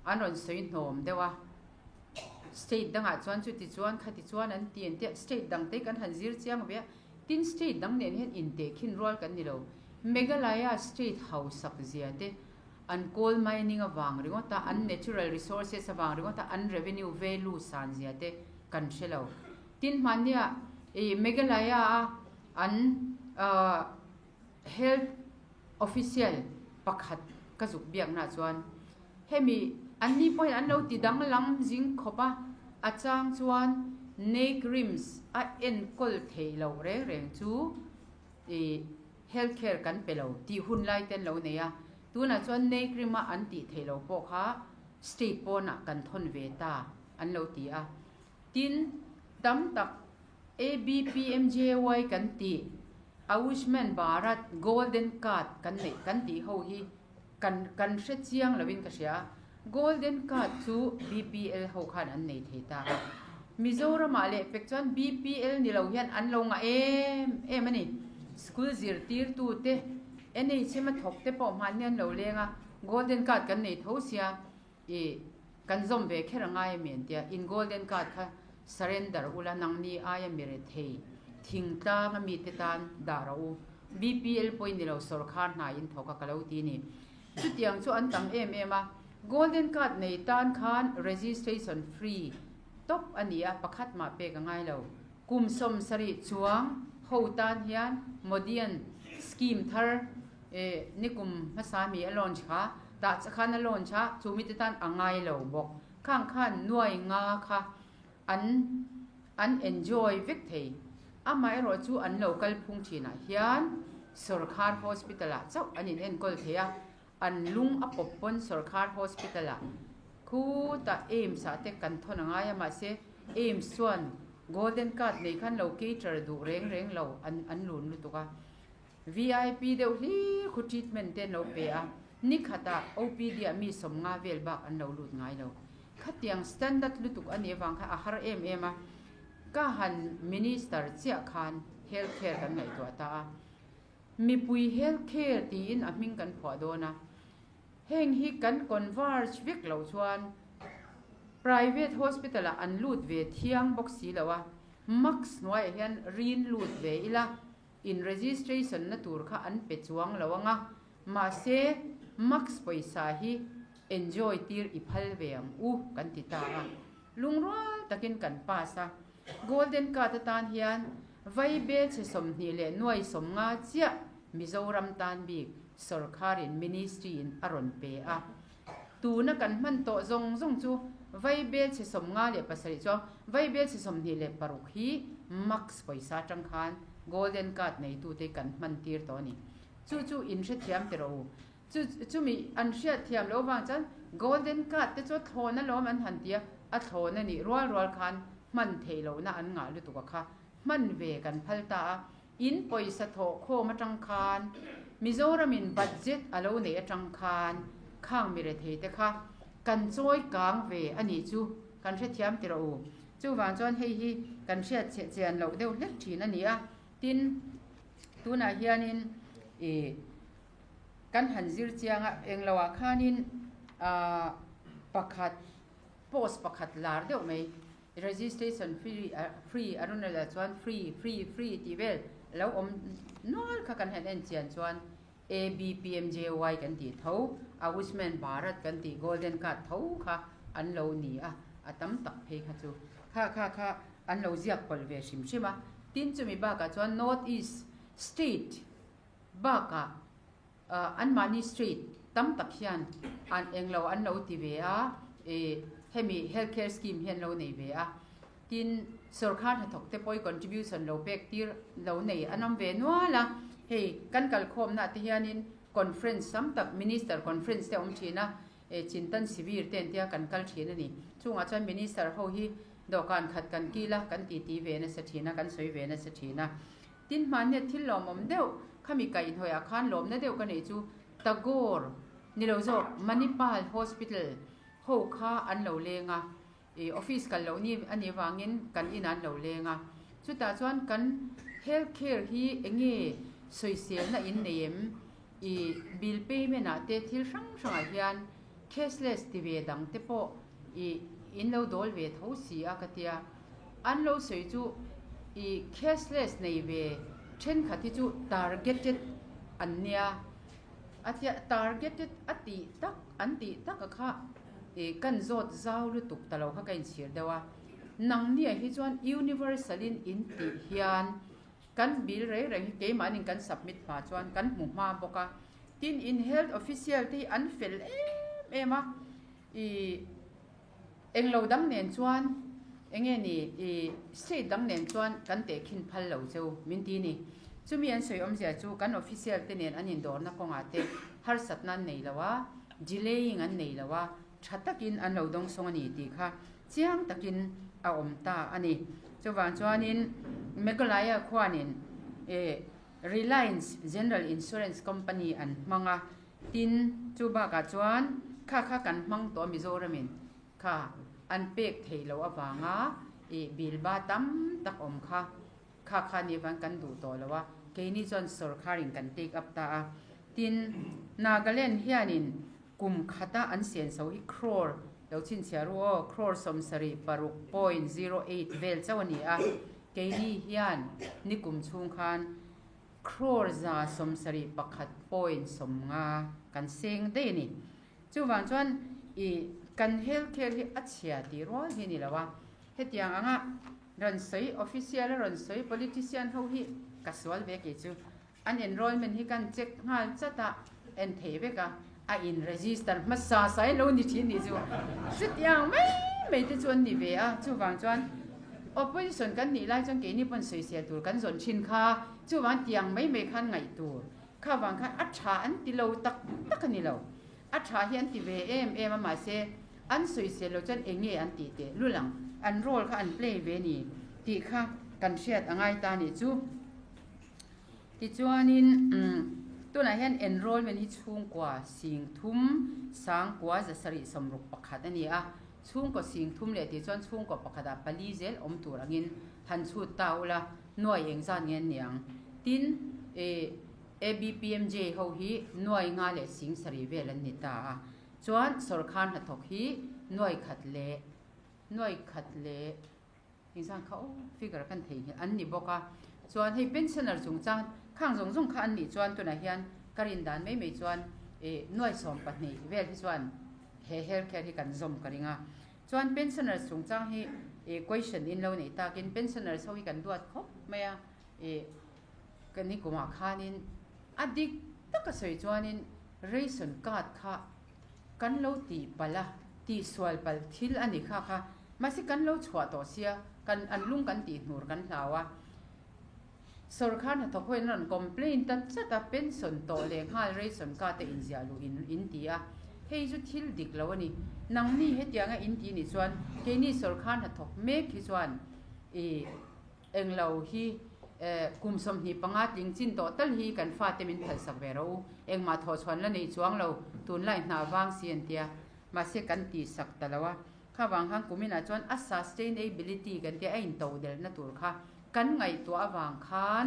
S1: an rawn sawi hnawm deuh a. State dangah chuan chuti chuan khati chuan an ti an tia, state dang te kan han zir chiang ve a, tin state dang nen hian intehkhin rual kan ni lo. Meghalaya state hausak zia te an coal mining avang ringawt a, an natural resources avang ringawt a, an revenue value san zia te kan hre lo. Tin hmania ih Meghalaya a an health official pakhat ka zuk biakna chuan hemi anni pawhin an lo ti danglam zing khawp a, a chang chuan NEICRIMS a enkawl theih loh reng reng chu ih health care kan pe lo tih hun lai te an lo nei a, tunah chuan NEICRIM a an tih theih loh pawh kha state pawnah kan thawn ve ta an lo ti a. Tin, tam tak ABPMJY kan tih, Ayushman Bharat Golden Card kan neih kan tih ho hi kan kan hre chiang loin ka hria a, Golden Card chu BPL ho khan an nei thei ta a. Mizoramah leh pek chuan BPL ni lo hian an lo ngah em em a ni. School zirtirtute, NHM a thawk te pawh hmanni an lo leng a, Golden Card kan nei tho sia, I kan zawm ve kher a ngai a mi an tia, in golden card kha surrender ula nangni aia mi rethei thingtlang a mite tan dah rawh u, BPL pawhin ni lo sawrkhar hna in thawk a ka lo ti ni. Chutiang chu an tam em em a, golden card nei tan khan registration free tawp a ni a, pakhat mah pek a ngai lo. Kum 70 chuang ho tan hian Modian scheme thar nikum hmasa mi a launch kha tah che khan a launch a, chu mite tan a ngai lo bawk. Khang khan nuai nga kha an an enjoy vek thei. Amaherawh chu an lo kal phung thinah hian sawrkhar hospital ah chauh an in enkawl thei a, an lung a pawp pawn sawrkhar hospital ah khutah AIIMS ah te kan thawn a ngai a, mahse AIIMS chuan golden card nei khan lo cater duh reng reng lo an an lun lutuk a. VIP deuh hlir khu treatment te an lo pe a, ni khatah OPD ah mi 50 vel bak an lo lut ngai lo. Khatiang standard lutuk a nih avang khan a har em em a, ka han minister chiah khan health care kan ngaihtuah ta a, mipui health care tiin a hming kan phuah dawn a, heng hi kan converge vek loh chuan private hospital ah an lut ve thiang bawk si lo a, mask hnuaiah hian rin lut ve ila. In registration na tur kha an pe chuang lo anga, mahse max pawisa hi enjoy tir i phal ve ang u kan ti ta a. Lungrual takin kan pass a, Golden Card atan hian vai bel chhe 20 leh nuai 50 chiah Mizoram tan bik sawrkharin Ministry in a rawn pe a. Tuna kan hman tawh zawng zawng chu vai bel chhe 57 chuang vai bel chhe 26 hi max pawisa atang khan golden card neitute kan hman tir tawh a ni. Chu chu in hrethiam teh rawh u. Chu chumi an hriatthiam loh avang chuan golden card te chu a thlawn alawm an han ti a, a thlawn a nih rual rual khan hman theih lohna an ngah lutuk a kha hman ve kan phal ta a. In pawisa thawh khawm atang khan Mizoramin budget a lo neih atang khan khang mi rethei te kha kan chawi kang ve a nih chu kan hrethiam ti rawh u. Chuvang chuan hei hi kan hriat chhe chian loh deuh hlek thin a ni a. Tin, tunah hianin ih kan han zir chiang a, engloah khanin ah pakhat post pakhat lar deuh mai. Registration free free a rawn la chuan free free free tih vel lo awm nual kha kan han en chian chuan ABPMJY kan tih tho, Ayushman Bharat kan tih Golden Card tho kha an lo ni a, a tam tak phei kha chu kha kha kha an lo ziak pawlh ve hrim hrim a. Tin chumi bakah chuan North East State bakah Anmahni street tam tak hian an englo an lo ti ve a, ih hemi health care scheme hi an lo nei ve a. Tin, sawrkhar hnathawk te pawh contribution lo pek tir lo nei an awm ve nual a. Hei kan kalkhawmna te hianin conference tam tak minister conference te a awm thin a, Chintan Shivir te an tia kan kal thin a ni. Chungah chuan minister ho hi dawhkan khat kan kil a, kan titi ve nasa thin a, kan sawi ve nasa thin a. Tin hmannia thil lawmawm deuh khami kaihhnawihah khan lawmna deuh ka neih chu Tagore ni lo zawk Manipal Hospital ho kha an lo leng a, ih office kal loh ni a nih vangin kan inah an lo leng a. Chutah chuan kan health care hi enge sawiselna in nei em? I bill payment ah te thil hrang hrangah hian cashless ti ve dang te pawh i in lo dawl ve tho si a ka tia. An lo sawi chu i cashless nei ve thenkhat hi chu targeted an nia a tia, targeted a tih tak an tih tak a kha i kan zawt zau lutuk ta lo kha ka inchhir deuh a. Nangnia hi chuan universal in in tih hian Kan bill reng reng hi keimahnin kan submit hma chuan kan hmu hma bawk a, tin in health official te hi an fel em em a, ih englo dang nen chuan enge ni ih state dang nen chuan kan tehkhin phal lo cheu min ti ni. Chumi an sawi awmzia chu kan official te nen an indawrna kawngah te harsatna an nei lo a, delaying an nei lo a, tha takin an lo dawngsawng a ni tih kha chiang takin a awm ta a ni. Chuvang chuanin Meghalaya khuanin Reliance General Insurance Company an hmang a, tin chu bakah chuan kha kha kan hmang tawh Mizoramin kha an pek theih loh avanga bill ba tam tak awm kha kha kha ni avang kan duh tawh lo a, keini chuan sawrkharin kan take up ta a. Tin Nagaland hianin Kum khata an senso hi crore lo chhinchhiah ru aw, crore 76.08 vel chauh a ni a, keini hian nikum chhung khan crore 171.50 kan seng daih a ni. Chuvang chuan i kan health care hi a chhia tih rual hi a ni lo a, hetiang anga rawn sawi official a rawn sawi politician ho hi ka sual ve kei chu. An enrollment hi kan check nghal chat a, en thei vek a, a in register hmasa sai lo ni thin nih chu chutiang mai mai te chu an ni ve a, chuvang chuan opposition kan nih lai chuan keini pawn sawisel tur kan zawn thin kha, chuvang tiang mai mai khan ngaih tur kha vang khan a tha an ti lo tak tak a ni lo, a tha hi an ti ve em em a mahse an sawisel lo chuan eng nge an tih teh lul ang, an role kha an play ve ni tih kha kan hriat a ngai ta nih chu. Tichuanin tunah hian enrollment hi chhungkua sing thum sangkua 761 a ni a, chhungkaw sing thum leh tih chuan chhungkaw pakhatah pali zel awm tur angin han chhut ta ula nuai eng zat nge an ni ang. Tin, ABPMJ ho hi nuai nga leh sing sarih vel an ni ta a, chuan sawrkhar hnathawk hi nuai khat leh nuai khat leh Engzang kha aw figure kan thei hi an ni bawk a, chuan hei pensioner chungchang khang zawng zawng kha an nih chuan tunah hian ka rin dan mai mai chuan ih nuai 12 vel hi chuan he health care hi kan zawm ka ring a, chuan pensioners chungchang hi ih question in lo neih takin pensioners ho hi kan duat khawp mai a, ih ka ni kumah khanin a dik taka sawi chuanin ration card kha Kan lo tih palh a, tihsual palh thil a ni kha kha. Mahse kan lo chhuah tawh sia, kan an lung kan tih hnur kan hlau a. Sawrkar hnathawk ho in rawn complain ta chat a, pension tawh leh nghal ration card te inziah luh in in ti a. Hei chu thil dik lo a ni. Nangni hetianga in ti nih chuan keini sawrkar hnathawk mek hi chuan i Englo hi kum 25 tling chin tawh tal hi kan fate min phalsak ve rawh u, engmah thawhchhuan la nei chuang lo, tunlai hna vang si an tia, mahse kan tihsak ta lo a, kha vang khan kuminah chuan a sustainability kan tia a intodelhna tur kha kan ngaihtuah avang khan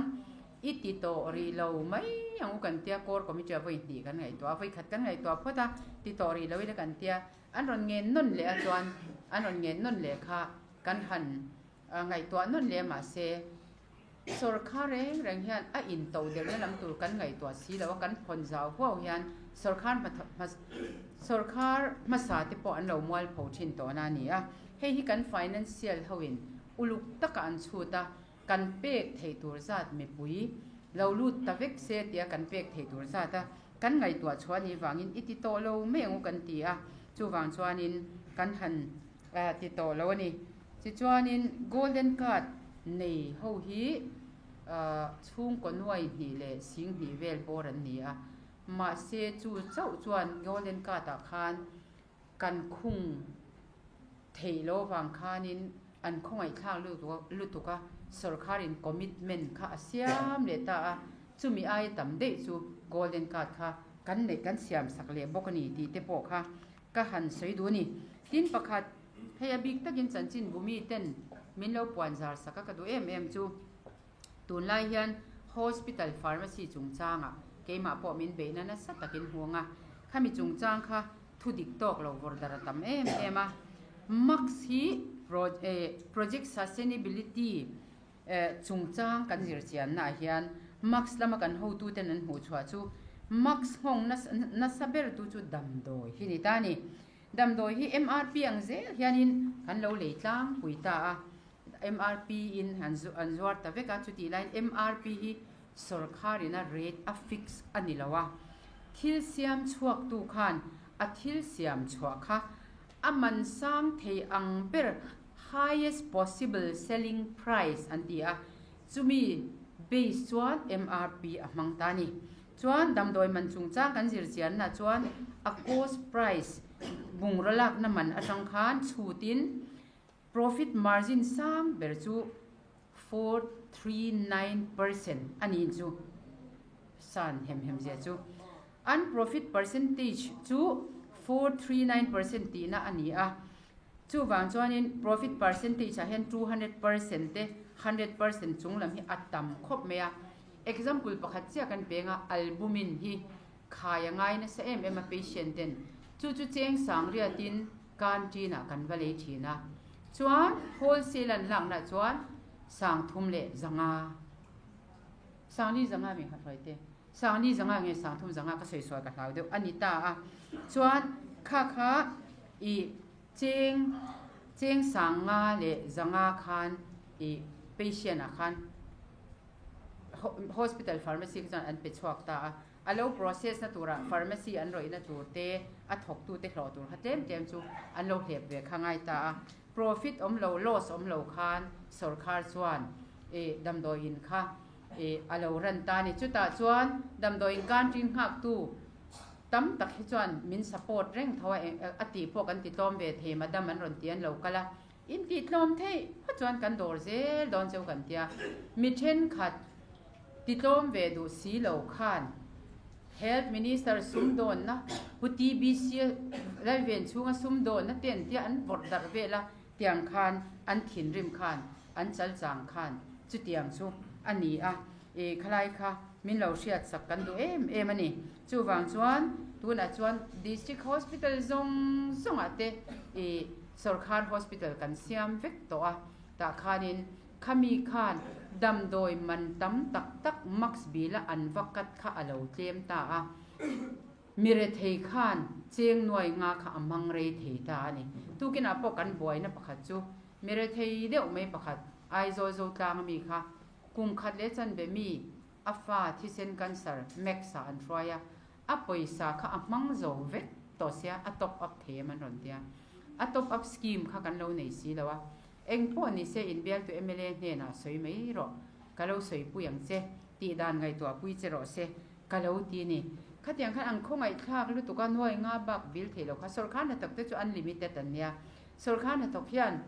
S1: i ti tawh rih lo mai ang u kan tia, core committee ah vawi hnih kan ngaihtuah a, vawi khat kan ngaihtuah phawt a, ti tawh rih lo ila kan tia, an rawn ngen nawn leh a chuan an rawn ngen nawn leh kha kan han Ngaihtuah nawn leh mahse, sawrkhar reng reng hian a into delhna lam tur kan ngaihtuah si lo a, kan phawn zau huau hian sawrkhar sawrkhar hmasa te pawh an lo mualpho thin tawhna a ni a. Hei hi kan financial hoin uluk taka an chhut a, kan pek theih tur zat mipui lo lut ta vek se tia kan pek theih tur zat a kan ngaihtuah chhuah anih vangin i ti tawh lo mai ang u kan ti a, chuvang chuanin kan han ti tawh lo a ni. Tichuanin Golden Card nei ho hi chhungkaw nuai hnih leh sing hnih vel bawr an ni a, mahse chu chauh chuan Golden Card ah khan kan khung theih loh avang khanin an khawngaihthlak lutuk a, sawrkharin commitment kha a siam leh ta a, chumi aia tam daih chu Golden Card kha kan neih kan siam sak leh bawk a ni tih te pawh kha ka han sawi duh a ni. Tin pakhat. Hei a bik takin chanchin bumi ten min lo puan zar sak a ka duh em em chu tunlai hian hospital pharmacy chungchangah keimah pawh min beihna nasa takin hmuang a, khami chungchang kha thu dik tawk lo vawr dar a tam em em a. Max hi project sustainability chungchang kan zir chiannaah hian Max lama kan hotuten an hmuh chhuah chu Max nghawng nasa bertu chu damdawi hi ni ta a ni. Damdawi hi MRP ang zel hianin kan lo lei tlangpui ta a, MRP in an zuar ta vek a, chutih laiin MRP hi sawrkharin a rate a fix a ni lo a, thil siam chhuaktu khan a thil siam chhuah kha a man sang thei ang ber highest possible selling price an ti a, chumi base chuan MRP a hmang ta a ni. Chuan damdawi man chungchang kan zir chianna chuan a cost price bungraw lakna man atang khan chhutin profit margin sang ber chu 439% a ni chu san hem hem zia chu an profit percentage chu 439% tihna a ni a. Chuvang chuanin profit percentage ah hian 200% te 100% chung lam hi a tam khawp mai a. Example pakhat chiah kan peng a, albumin hi khai a ngai nasa em em a patient ten chu chu cheng sang riatin canteen ah kan va lei thin a. Chuan wholesale an lakna chuan sang thum leh zanga sang li zanga mi khat hruai te sang li zanga nge sang thum zanga ka sawi sual ka hlau deuh a ni ta a. Chuan kha kha i cheng cheng sang nga leh zanga khan i patient ah khan Hospital pharmacy kha chuan an pe chhuak ta a, a lo process na turah pharmacy an rawihna tur te, a thawktu te hlawh tur kha tlem tlem chu an lo hlep ve kha ngai ta a. Profit awm lo, loss awm lo khan sawrkhar chuan ih damdawiin kha ih a lo ran ta a ni. Chutah chuan damdawiin canteen nghaktu tam tak hi chuan min support reng tho a, a tih pawh kan ti tlawm ve thei, madam an rawn ti an lo kal a. In tih tlawm theih phawt chuan kan dawr zel dawn cheu kan tia, mi thenkhat ti tlawm ve duh si lo khan Health Minister sumdawnna Pu TBC Lalven chhunga sumdawnna te an tia an vawrh darh vel a, tiang khan an thinrim khan an chalchang khan chutiang chu a ni a, i khalai kha min lo hriatsak kan duh em em a ni. Chuvang chuan tunah chuan District Hospital zawng zawngah te i Sawrkhar hospital kan siam vek tawh a, tah khanin khami khan damdawi man tam tak tak max bila an va cut kha a lo tlem ta a, mi rethei khan cheng nuai nga kha a hmang rei thei ta a ni. Tukinah pawh kan buaina pakhat chu mi rethei deuh mai pakhat Aizawl Zotlang ami kha kum khat leh chanve mi a fa thisen cancer max ah an hruai a, A pawisa kha a hmang zo vek tawh sia, a top up thei em an rawn tia. A top up scheme kha kan lo nei si lo a. Eng pawh ni se inbialtu mla hnenah sawi mai rawh, ka lo sawipui ang che, tih dan ngaihtuahpui che rawh se, ka lo ti ni. Khatiang khan an khawngaihthlak lutuk a, nuai nga bak bil thei lo kha. Sawrkhar hnathawk te chu unlimited an nia. Sawrkhar hnathawk hian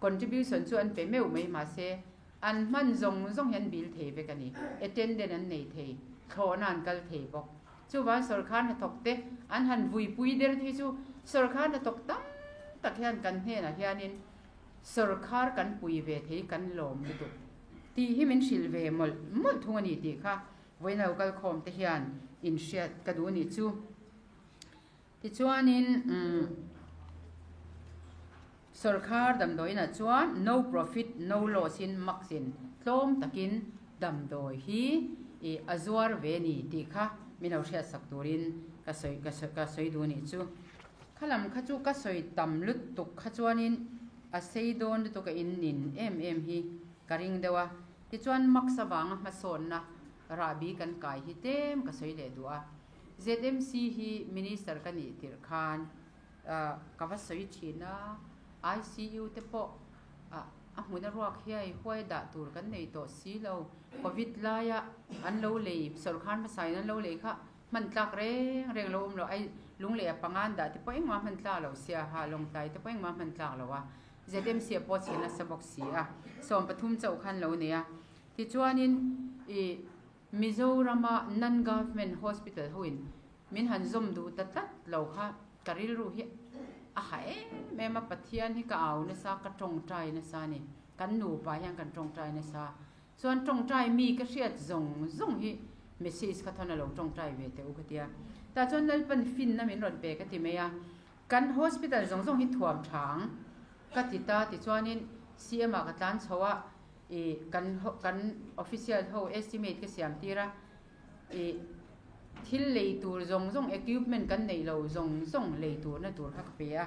S1: contribution chu an pe meuh mai mahse, An hman zawng zawng hi an bil thei vek a ni. Attendant an nei thei, thlawhna an kal thei bawk. Chuvang sawrkhar hnathawk te an han vuipui der te hi chu sawrkhar hnathawk tam tak hian kan hnenah hianin sawrkhar kan pui ve thei kan lawm lutuk tih hi min hrilh ve mawlh mawlh thung a ni tih kha vawiin lo kal khawm te hian inhriat ka duh a nih chu. Tichuanin sawrkhar damdawiinah chuan no profit no loss in max in tlawm takin damdawi hi ih a zuar ve ni tih kha min lo hriatsak turin ka sawi ka sawi ka sawi duh nih chu. Khalam kha chu ka sawi tam lutuk kha chuanin a sei dawn lutuk a in nin em em hi ka ring deuh a. Tichuan max avanga hmasawnna rahbi kan kai hi tlem ka sawi leh duh a. ZMC hi Minister ka nih tirh khan ka va sawi thin a, ICU te pawh a hmun a ruak hiai huai dah tur kan nei tawh si lo. Covid laia an lo lei, sawrkar hmasa in an lo lei kha hman tlak reng reng lo awm lo, ai lunglei a pangan dah te pawh engmah hman tlak lo sia, ha lawngtlai te pawh engmah hman tlak lo a, ZMC a pawh chhe nasa bawk si a, 13 chauh khan lo nei a. Tichuanin ih. Mizorama non-government hospital hoin min han zawm duh ta tlat lo kha ka rilru hi a ha em em a, Pathian hi ka au nasa, ka tawngtai nasa a ni. Kan nupa hian kan tawngtai nasa. Chuan tawngtai mi ka hriat zawng zawng hi message kha thawn a lo tawngtai ve teh u ka tia. Tah chuan Lalpan finna min rawn pe ka ti mai a. Kan hospital zawng zawng hi thuam tha ang ka ti ta tichuanin CM ah ka tlan chho a ih kan kan official ho estimate ka siam tir a ih thil lei tur zawng zawng equipment kan neih lo zawng zawng lei turna tur kha ka pe a.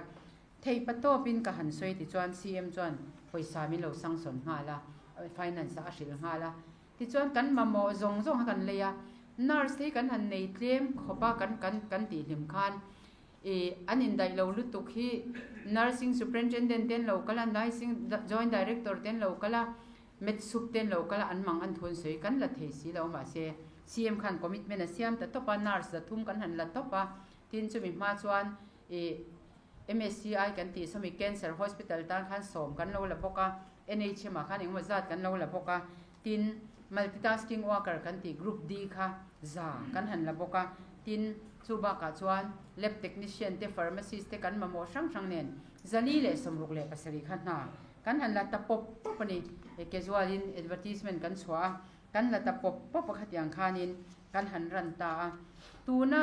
S1: Theih pa tawpin ka han sawi tichuan CM chuan pawisa min lo sanction nghal a, finance ah a hrilh nghal a. Tichuan kan mamawh zawng zawng kha kan lei a, nurse te hi kan han nei tlem khawp a kan kan kan tih hlim khan ih an indaih lo lutuk hi nursing superintendent te an lo kal a, nursing joint director te an lo kal a, med sup te an lo kal a, an mang an thun sawi kan la thei si lo mahse CM khan commitment a siam ta tawp a, nurse 300 kan han la tawp a, tin chumi hma chuan ih MSCI kan tih sawmi Cancer Hospital tan khan sawm kan lo la bawk a, NHM ah khan engemaw zat kan lo la bawk a, tin Multitasking Worker kan tih Group D kha za kan han la bawk a, tin chu bakah chuan Lab Technician te Pharmacist te kan mamawh hrang hrang nen 467 kha hna kan han la ta pawp pawp a ni. Casual in advertisement kan chhuah a, kan la ta pawp pawp a khatiang khanin kan han ran ta a, tuna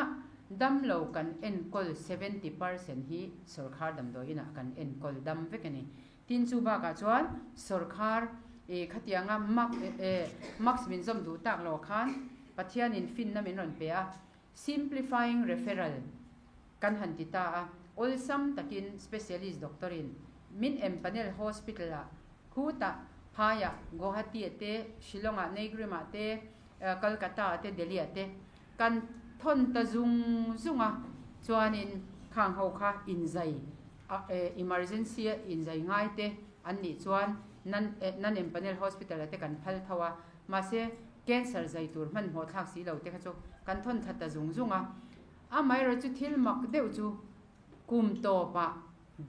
S1: damlo kan enkawl 70% hi sawrkhar damdawi inah kan enkawl dam vek a ni. Tin chu bakah chuan sawrkhar ih khatianga mak eh mask min zawm duh tak lo khan Pathianin finna min rawn pe a, simplifying referral kan han ti ta a, awlsam takin specialist doctor in min empanel hospital ah khutah phaiah Guwahati ah te Shillong ah Neighrim ah te Calcutta ah te Delhi ah te kan thawn ta zung zung a, chuanin khang ho kha inzai emergency a inzai ngai te an nih chuan nan nan empanel hospital ah te kan phal tho a, mahse cancer zai tur hmanhmawh thlak si lo te kha chu kan thawn thla ta zung zung a, amaherawh chu thil mak deuh chu kum tawpah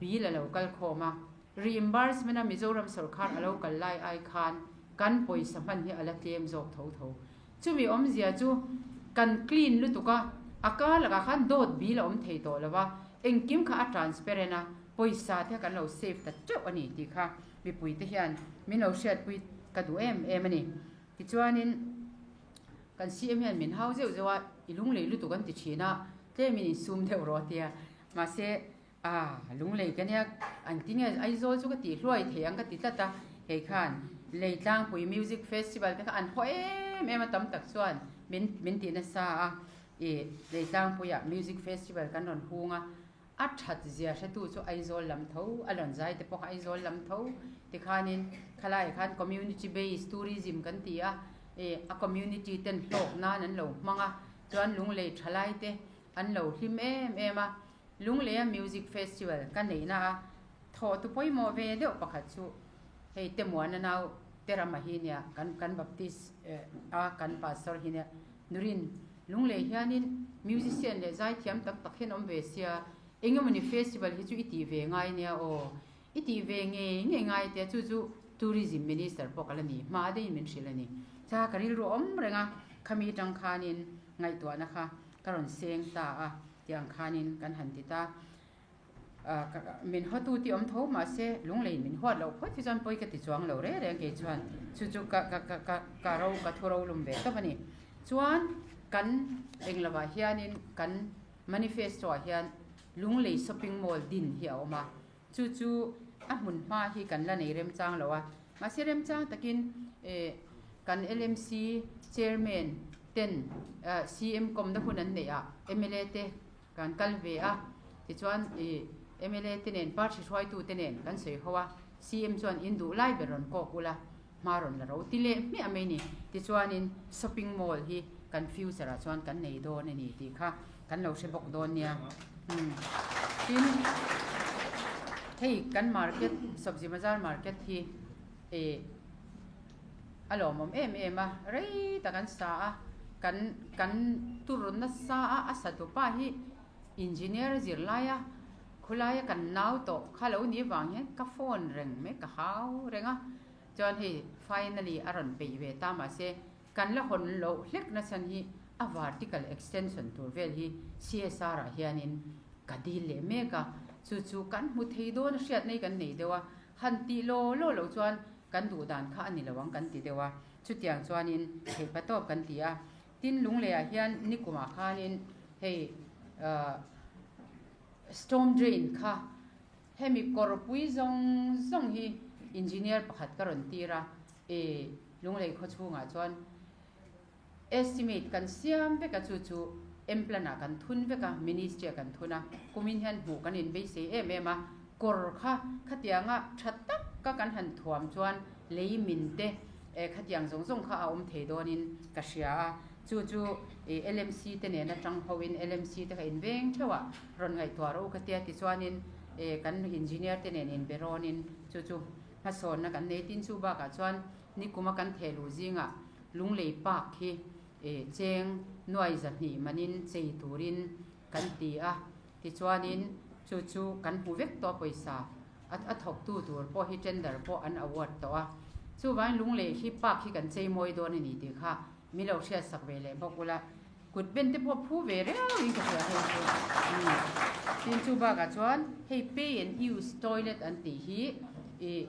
S1: bill a lo kal khawm a, reimbursement a Mizoram sawrkhar a lo kal lai ai khan kan pawisa hman hi a la tlem zawk tho tho. Chumi awmzia chu kan clean lutuk a, a kar lakah khan dawt bill a awm thei tawh lo a, engkim kha a transparent a, pawisa te kha kan lo save ta teuh a ni tih kha mipui te hian min lo hriatpui ka duh em em a ni. Tichuanin kan CM hian min hau zeuh zeuh a, i lunglei lutuk an ti thin a, tlemin insum deuh rawh a tia. Mahse, a lunglei ka nia, an ti nge Aizawl chu ka tih hluai thei ang ka ti tlat a, hei khan Leitlangpui Music Festival te kha an haw em em a tam tak chuan min min ti nasa a, ih Leitlangpuiah Music Festival kan rawn hung a, a that zia hretu chu Aizawl lam tho, a rawn zai te pawh kha Aizawl lam tho tikhanin khalaiah khan Community Based Tourism kan ti a, ih a community ten hlawk nan an lo hmang a, chuan lunglei thalai te An lo hlim em em a, Lungleia Music Festival ka neihna a thawh tu pawimawh ve deuh pakhat chu hei Temuana nau Terama hi nia, kan kan Baptist a kan Pastor hi nia, Nurin Lunglei hianin musician leh zaithiam tak tak hian awm ve sia, engemawni festival hi chu i tih ve ngai nia aw, i tih ve ngei ngei ngai tia chu chu Tourism Minister pawh ka la ni hma deuhin min hrilh a ni. Cha ka rilru awm reng a, khami tang khanin ngaihtuahna kha ka rawn seng ta a tih ang khanin kan han ti ta. Min hawtu tih awm tho mahse lungleiin min huat loh phawt hi chuan pawi ka ti chuang lo reng reng kei chuan chu chu ka ka ka ka ka ro ka thu ro lum ve tawp a ni. Chuan kan englovah hianin kan manifesto ah hian lunglei shopping mall din hi a awm a, chu chu a hmun hma hi kan la nei remchang lo a, mahse remchang takin kan LMC chairman ten CM kawmna hun an neih ah mla te kan kal ve a, tichuan mla te nen party hruaitu te nen kan sawi ho a, CM chuan in duh lai ber rawn kawk ula hma rawn la ro ti leh hmiah mai ni, tichuanin shopping mall hi kan future ah chuan kan nei dawn a ni tih kha kan lo hre bawk dawn nia. Tin, hei kan market Sabzi Bazar market hi eh a lawmawm em em a, rei tak an sa a, kan kan tur nasa a, a sa tupa hi engineer a zir lai a, khawlaia kan nau tawh kha lo ni vang hian ka phone reng mai, ka hau reng a, chuan hei finally a rawn peih ve ta mahse kan la hawn loh hlek na chhan hi a vertical extension tur vel hi CSR ah hianin ka dil leh mek a, chu chu kan hmu thei dawn a hriatna hi kan nei deuh a, han tih law law loh chuan. kan duh dan kha a ni lo ang kan ti deuh a, chutiang chuanin theihpatawp kan ti a. Tin, Lungleiah hian nikumah khanin hei storm drain kha hemi kawrpui zawng zawng hi engineer pakhat ka rawn tir a, e Lunglei khawchhungah chuan Estimate kan siam vek a, chu chu Mplan ah kan thun vek a, Ministry ah kan thun a, kumin hian hmuh kan inbeisei em em a, kawr kha khatianga tha tak ka kan han thuam chuan lei min te khatiang zawng zawng kha a awm thei dawnin ka hria a, chu chu LMC te nena tang hoin LMC te kha inveng theuh ah rawn ngaihtuah rawh u ka tia tichuanin kan engineer te nen inbe rawnin chu chu hmasawnna kan nei tin chu bakah chuan Nikuma kan theh luh zingah Lunglei Park hi cheng nuai 200 manin chei turin kan ti a, tichuanin chu chu kan hmu vek tawh pawisa a thawktu tur pawh hi tender pawh an award tawh a, chuvangin Lunglei hi Park hi kan chei mawi dawn a ni tih kha min lo hriatsak ve leh bawk ula, kut ben te pawh phu ve riauin ka hria hei chu. Tin chu bakah chuan hei pay and use toilet an tih hi ih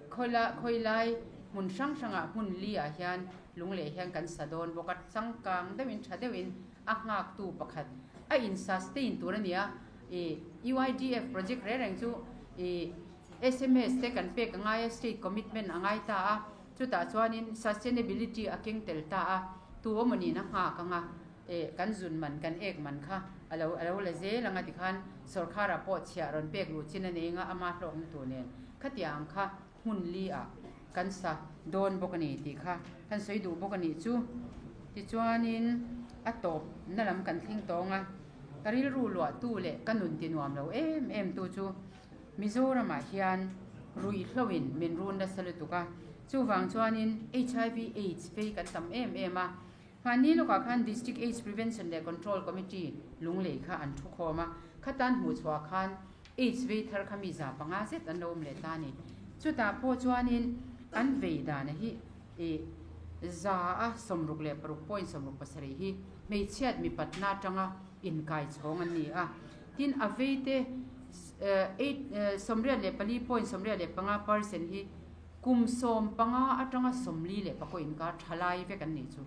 S1: Khawila khawilai hmun hrang hrangah hmun li ah hian lungleh hian kan sa dawn bawk a, changkang deuhin tha deuhin a nghaktu pakhat a in sustain tur a ni a, ih UIDF project reng reng chu ih sms te kan pek a ngai a, state commitment a ngai ta a, chutah chuanin sustainability a keng tel ta a, tu awmawnin a nghak ang a, ih kan zun man kan ek man kha a lo a lo la zel ang a tikhan sawrkharah pawh chhiah rawn pek luh chin a nei ang a, ama hlawkna tur nen. Khatiang kha hmun li ah kan sa dawn bawk a ni tih kha kan sawi duh bawk a nih chu. Tichuanin a tawp na lam kan thleng tawng a, ka rilru luahtu leh ka nun ti nuam lo em em tu chu Mizoram ah hian ruihhlo in min run nasa lutuk a, chuvang chuanin HIV aids phei kan tam em em a, Mahni lawkah khan District Aids Prevention leh Control Committee Lunglei kha an thu khawm a, khatan hmuh chhuah khan Aids vei thar kha mi 500 zet an lo awm leh ta a ni. Chutah pawh chuanin an vei dana hi ih 166.67 hi hmeichhiat mipatna atanga inkai chhawng an ni a. Tin, a veite eight 84.85 percent hi Kum 15 atanga 44 inkar tha lai vek an nih chu.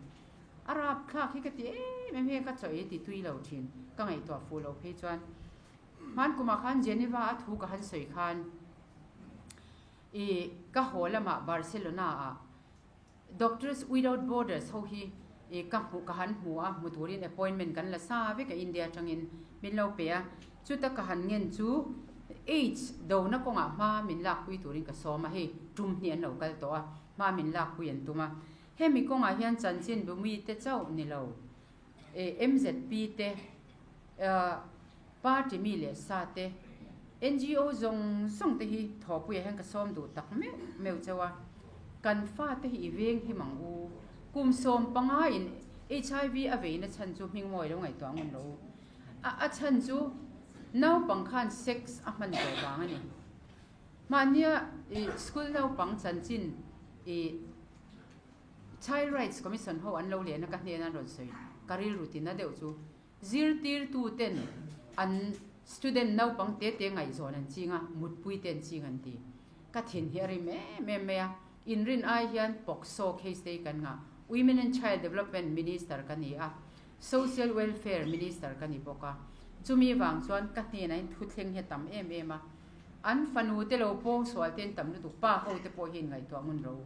S1: A rapthlak hi ka ti em em he ka chaw ei ti tui lo thin ka ngaihtuah fuh loh phei chuan hman kumah khan Geneva a thu ka han sawi khan i ka haw lamah Barcelona ah Doctors Without Borders ho hi i ka hmuh ka han hmu a hmu turin appointment kan la sa vek a India atangin min lo pe a Chuta ka han ngen chu Aids dona kawngah hma min lakpui turin ka sawm a, hei tum hnih an lo kal tawh a, hma min lakpui an tum a. Hemi kawngah hian chanchin bumi te chauh ni lo, MZP te, party mi leh sa te, NGO zawng zawng te hi thawhpuiah hian ka sawm duh tak meuh meuh chauh a. Kan fate hi i veng him ang u. Kum 15 in HIV a veina chhan chu hmingmawi lo ngaihtuah ngun lo u. A chhan chu naupang khan sex a hman tawh vang a ni. Mahnia school naupang chanchin i Child Rights Commission ho an lo lehna ka hnena an rawn sawi ka rilru tina deuh chu zirtirtu ten an student naupang te te ngaihzawn an ching a, mutpui te an ching an ti. Ka thin hi a rim em em mai a, inrin ai hian POCSO case te hi kan ngah. Women and Child Development Minister ka ni a, Social Welfare Minister ka ni bawk a, chumi vang chuan ka hnenah hian thuthleng hi a tam em em a, an fanu te lo pawngsual te an tam lutuk, pa ho te pawh hi inngaihtuah ngun ro.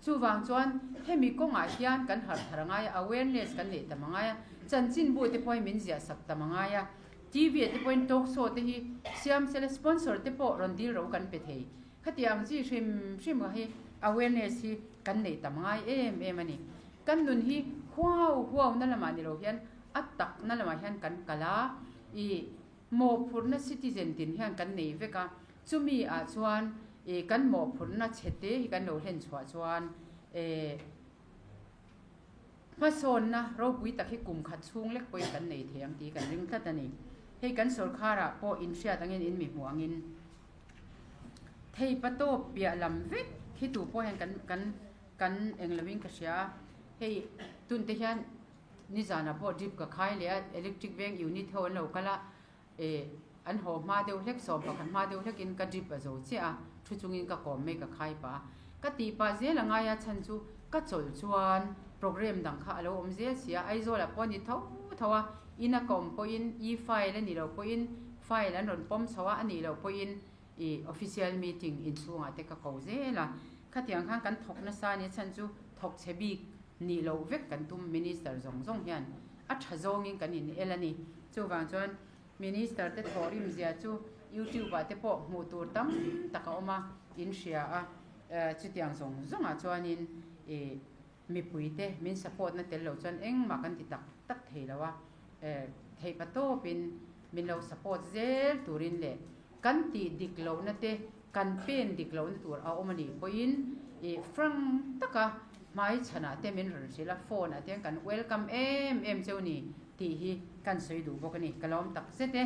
S1: Chuvang chuan hemi kawngah hian kan harh thar a ngai a, awareness kan neih tam a ngai a, chanchinbu te pawhin min ziah sak tam a ngai a, TV ah te pawhin talk show te hi siam sela sponsor te pawh rawn dil ro kan pe thei. Khatiang chi hrim hrim hi awareness hi kan neih tam ngai em em a ni. Kan nun hi huau huau na lamah ni lo hian a tak na lamah hian kan kal a, i mawhphurhna citizen tin hian kan nei vek a, chumi ah chuan i kan mawhphurhna chhe te hi kan lo hlen chhuah chuan e hmasawnna ropui tak hi kum khat chhung lek pawhin kan nei thei ang tih kan ring tlat a ni. Hei kan sawrkharah pawh inhriat angin in mi hmuh angin thei patawp piah lam vek hi tu pawh hian kan kan Kan eng lovin ka hria a, hei tun te hian nizanah pawh drip ka khai leh a, electric veng unit ho an lo kal a, eh an haw hma deuh hlek 11 hma deuh hlekin ka drip a zo chiah a, thu chungin ka kawm mai ka khai pah a. Ka tih pah zel a ngai a chhan chu ka chawlh chuan programme dang kha a lo awm zel si a, Aizawlah pawh a ni tho tho a, ina ka awm pawhin e-file a nih loh pawhin file an rawn pawm chho a, a nih loh pawhin i official meeting inchhungah te ka ko zel a, khatiang khan kan thawk nasa a nia chhan chu thawk chhe bik nih loh vek kan tum minister zawng zawng hian a tha zawngin kan in el a ni. Chuvang chuan minister te thawhrim zia chu youtube ah te pawh hmuh tur tam tak a awm a, in hria a, chutiang zawng zawngah chuanin i mipui te min support na tel loh chuan engmah kan ti tak tak thei lo a, theihpa tawpin min lo support zel turin leh kan tih dik lohna te kan pen dik lohna tur a awm a nih pawhin ih frank taka hmai chhanah te min rawn hrilh a, phone ah te hian kan welcome em em cheu ni tih hi kan sawi duh bawk a ni, ka lawm tak zet e.